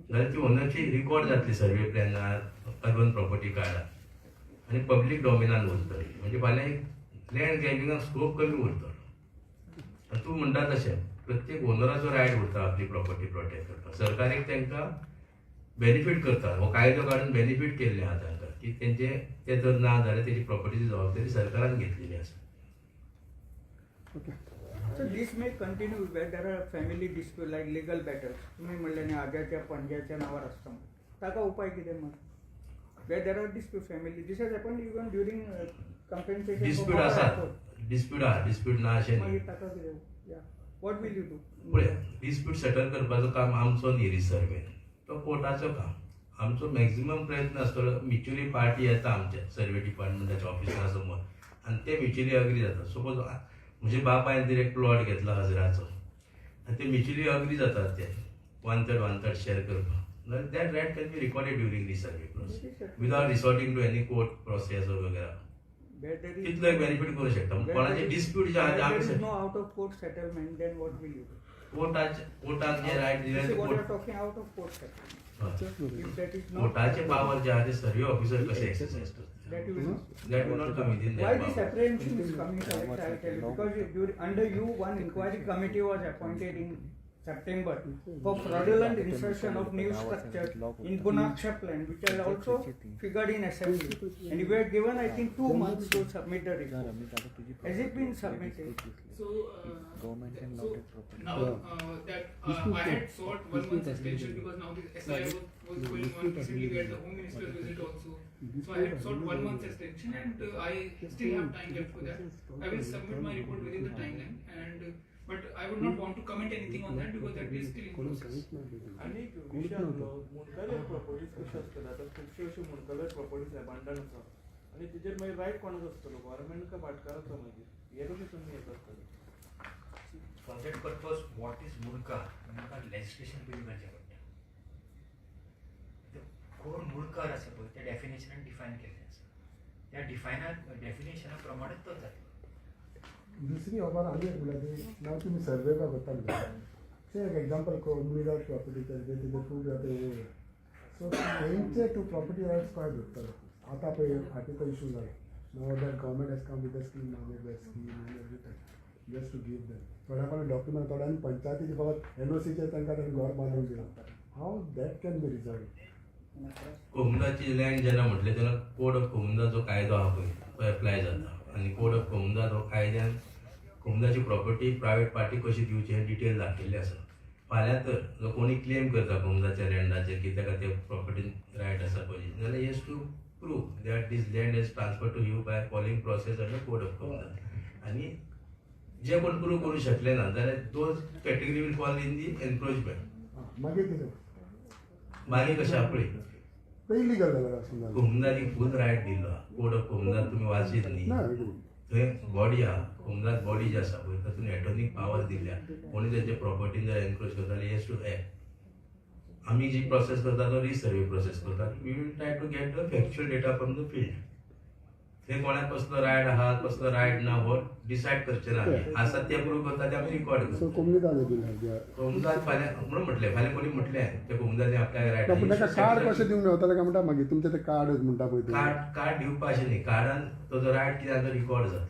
जाल्यार ती ओनरशीप रिकॉर्ड जातली सर्वे प्लॅनार, अर्बन प्रॉपर्टी कार्डार, आनी पब्लीक डॉमिनान उरतली. म्हणजे फाल्यां एक लँड ग्रॅबिंगाक स्कोप कमी उरतलो. आनी तूं म्हणटा तशें प्रत्येक ओनराचो रायट उरता आपली प्रॉपर्टी प्रोटेक्ट करपाक. सरकार एक तांकां बेनिफीट करता, हो कायदो काडून बेनिफीट केल्ले आहा तांकां की तेंचे ते जर ना जाल्यार तेजी प्रॉपर्टीची जबाबदारी सरकारान घेतलेली आसा. Okay. So this may continue where there are family dispute like legal battles. तुम्ही म्हणले न्ही आज्याच्या पणज्याच्या नावार आसता म्हणून, ताका उपाय कितें मग? Where there are dispute family, this has happened even during compensation. Dispute आसा, डिस्प्यूट आहा, डिस्प्यूट ना अशें न्ही. मागीर ताका कितें, what will you do? पळय, डिस्प्यूट सेटल करपाचो काम आमचो न्ही रिसर्वेन, तो कोर्टाचो काम. आमचो मॅक्झिमम प्रयत्न आसतलो, म्युच्युअली पार्टी येता आमच्या सर्वे डिपार्टमेंटाच्या ऑफिसा समोर आनी ते म्युच्युअली अग्री जाता. सपोज म्हज्या बापायन जर एक प्लॉट घेतला हजराचो आनी ते म्युच्युअली अग्री जातात ते 1/3 1/3 शेअर करपाक, that right can be recorded during resurvey process without resorting to any court process वगैरे. तितलो एक बेनिफीट करूं शकता. कोणाचे डिस्प्यूट जे आहा ते आमी no out of court settlement, then what will you do? कोर्टान जे रायट दिले, आउट ऑफ कोर्ट सेटलमेंट कोर्टाचे पावर जे आहा ते सर्वे ऑफिसर कसे एक्सरसाइज करता, that will not come within Why that this power. apprehension is coming, sir, I tell you, because during, under you one inquiry committee was appointed in September for fraudulent insertion of new structure in Bunakshap land, which are also figured in assembly. And you were given, I think, 2 months to submit the report. Has it been submitted? So, Government and so allotted property. now that I had sought one month extension because now this SIR was going on. Recently, we had the Home Minister's visit also. So I had sought one month extension, and I still have time left for that. I will submit my report within the timeline, and but I would not want to comment anything on that because that is still in process. आनी एक विशय आसलो, मुंडकालेर properties कश्यो आसतल्यो? आतां खुबश्यो अश्यो मुंडकालेर properties एबांडन आसा आनी तेजेर मागीर रायट कोणाचो आसतलो, गव्हर्मेंट काय भाटकाराचो? मागीर हें कशें तुमी हें करतले? For that purpose, what is Mundkar? Mundkar legislation पयलीं करचें पडटा. ते कोण मुणकार आसा पळय, त्या डेफिनेशनान डिफायन केल्लें आसा. त्या डिफायना डेफिनेशना प्रमाणेच तो जातलो. दुसरी खबर आनी एक म्हणल्यार ती नाव तुमी सर्वे काय करता म्हणटा. से एक एग्जाम्पल, कोमुनिदाद प्रॉपर्टी तेजे खूब जाता. सो तेंचे टू प्रॉपर्टी रायट्स काय धरतलो? आतां पळय फाटीं तो इशू जाला. Now that government has come with the scheme, the scheme and everything, just to give them थोड्या कोणी डॉक्युमेंट, थोड्यांनी पंचायतीचे फकत एनओसीचेर तांकां तांणी घर बांदून दिलां. How that can be resolve? कोमुनिदादची land जेन्ना म्हटलें तेन्ना कोड ऑफ कोमुनिदाद जो कायदो आहा पळय, तो एप्लाय जाता आनी कोड ऑफ कोमुनिदाद हो कायद्यान कोमुनिदादची प्रॉपर्टी प्रायवेट पार्टी कशी दिवची हें डिटेल दाखयल्लें आसा. फाल्यां तर जो कोणी क्लेम करता कोमुनिदादच्या लँडाचेर की ताका ते प्रॉपर्टीन रायट आसा पळय, जाल्यार has to prove that this land is transfer to you by following process under code of Comunidade. आनी जे कोण प्रूव करूं शकले ना जाल्यार those category will fall in the encroachment. मागीर कितें? मागीर कशें आहा पळय, ते इलिगल जाल्यार समजा. कोमुनिदादीक फूल रायट दिल्लो आहा. कोड ऑफ कोमुनिदाद तुमी वाचीत न्ही? ना. थंय बॉडी आहा, कोमुनिदाद बॉडी जी आसा पळय, तातूंत एटॉर्नीक पावर दिल्ल्या. कोणी तेंचे प्रॉपर्टीन जर एनक्रोच करता जाल्यार हेज टू एक्ट. आमी जी प्रोसेस करता तो रिसर्वे प्रोसेस करता. We will try to get the factual data from the field. थंय कोणाक कसलो रायट आहा, कसलो रायट ना, हो डिसायड करचे ना आमी. आसा ते प्रूव करता, ते आमी रिकॉर्ड सो करता. कोमुनिदाद बीन कोमुनिदाद फाल्यां म्हणून म्हटलें, फाल्यां कोणी म्हटलें ते कोमुनिदादे आपल्याक रायट. पूण ताका कार्ड कशें दिवंक मेवतलें काय म्हणटा? मागीर तुमचें तें कार्ड म्हणटा पळय तें. कार्ड दिवपा अशें न्ही, कार्डान तो जो रायट कितें आसा तो रिकॉर्ड जाता.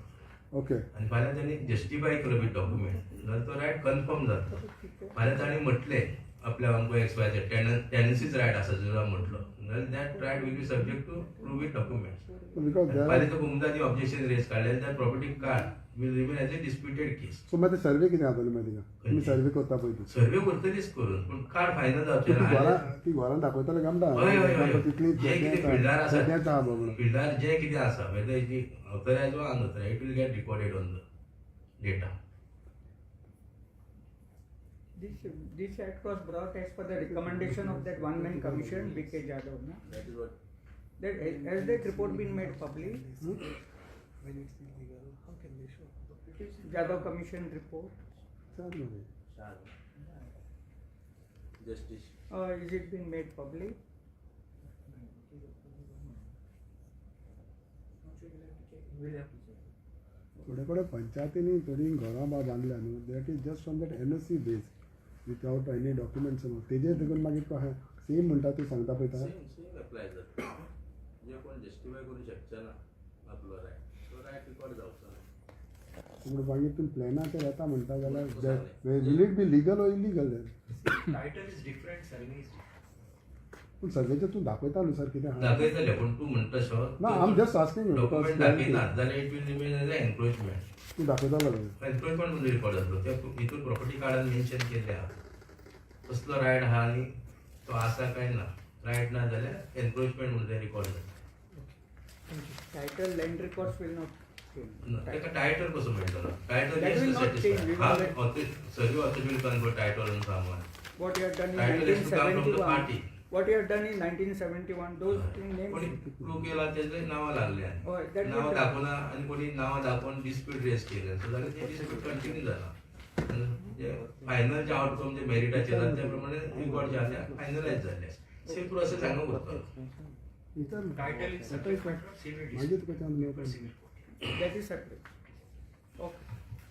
आनी फाल्यां तांणी जस्टिफाय केलो विथ डॉक्युमेंट जाल्यार तो रायट कन्फर्म जाता. फाल्यां तांणी म्हटलें आपल्या अमको एक्स वाय टेनन्सीच रायट आसा जर म्हटलो जाल्यार that right will be subject to prove with documents. Because फाल्यां तो कोमुनिदादी ऑब्जेक्शन रेज काडलें जाल्यार property card will remain as a disputed case. So मागीर सर्वे कितें जातलें मागीर थिंगा? तुमी सर्वे करता पळय ती. सर्वे करतलीच करून, पूण कार्ड फायनल जावचें ती ना. घरां ती घरान दाखयतले काय म्हणटा? हय हय हय तितली जे कितें फिल्डार आसा, तेंच आहा बाबा. फिल्डार जें कितें आसा, whether it is authorise or unauthorise, it will get recorded on the data. This act was brought as per the recommendation of that one man commission, B.K. Jadhav. No? That is what That, has that report been made public? When it's illegal, how can they show? Jadhav Commission report. चार न्हय. Justice. Is it been made public? We'll have to check. थोडे कडेन पंचायतींनी थोडीं घरां बा बांदल्या न्हू, that is just from that NOC base without any documents. तेजेर देखून मागीर कशें सेम म्हणटा तूं सांगता पळय. सेम सेम अप्लाय जाता. जे कोण जस्टिफाय करूं शकचे ना आपलो रायट, तो रायट रिकॉर्ड जावचो ना. पूण मागीर तूं प्लॅनाचेर येता म्हणटा जाल्यार will it be legal or illegal? Title is different, survey is different. पूण सर्वेचेर तूं दाखयता न्हू सर कितें आहा. दाखयतले, पूण तूं म्हणटा तसो ना, आम just asking you. Document दाखयना जाल्यार it will remain as a encroachment. तूं दाखयतालो. एन्क्रोचमेंट म्हणून रिकॉर्ड जातलो. त्या हितून प्रॉपर्टी कार्डान मेन्शन केल्लें आहा कसलो रायट आहा आनी तो आसा काय ना. रायट ना जाल्यार एन्क्रोचमेंट म्हणून तें रिकॉर्ड जाता. Title, land records will not change. ताका टायटल कसो मेळटलो? Title That will not change. We will Survey authority will convert title on someone. What you have done in Title has to come from the 1971, party. what you have done in 1971, those names. कोणी prove केला तेजे नांवां लागले. हय, that नांवां दाखोवना आनी कोणी नांवां दाखोवन डिस्प्यूट रेज केले, सो जाल्यार ते डिस्प्यूट कंटिन्यू जाला. जे फायनल जे आउटकम जे मेरिटाचे जाता त्या प्रमाणे रिकॉर्ड जे आसा फायनलायज जाल्ले. सेम प्रोसेस हांगा उरतलो. Title is separate matter of civil मागीर dispute. तुका चान्स मेळटा. Civil court. That is separate. Okay.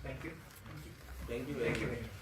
Thank you. Thank you. Thank you very much.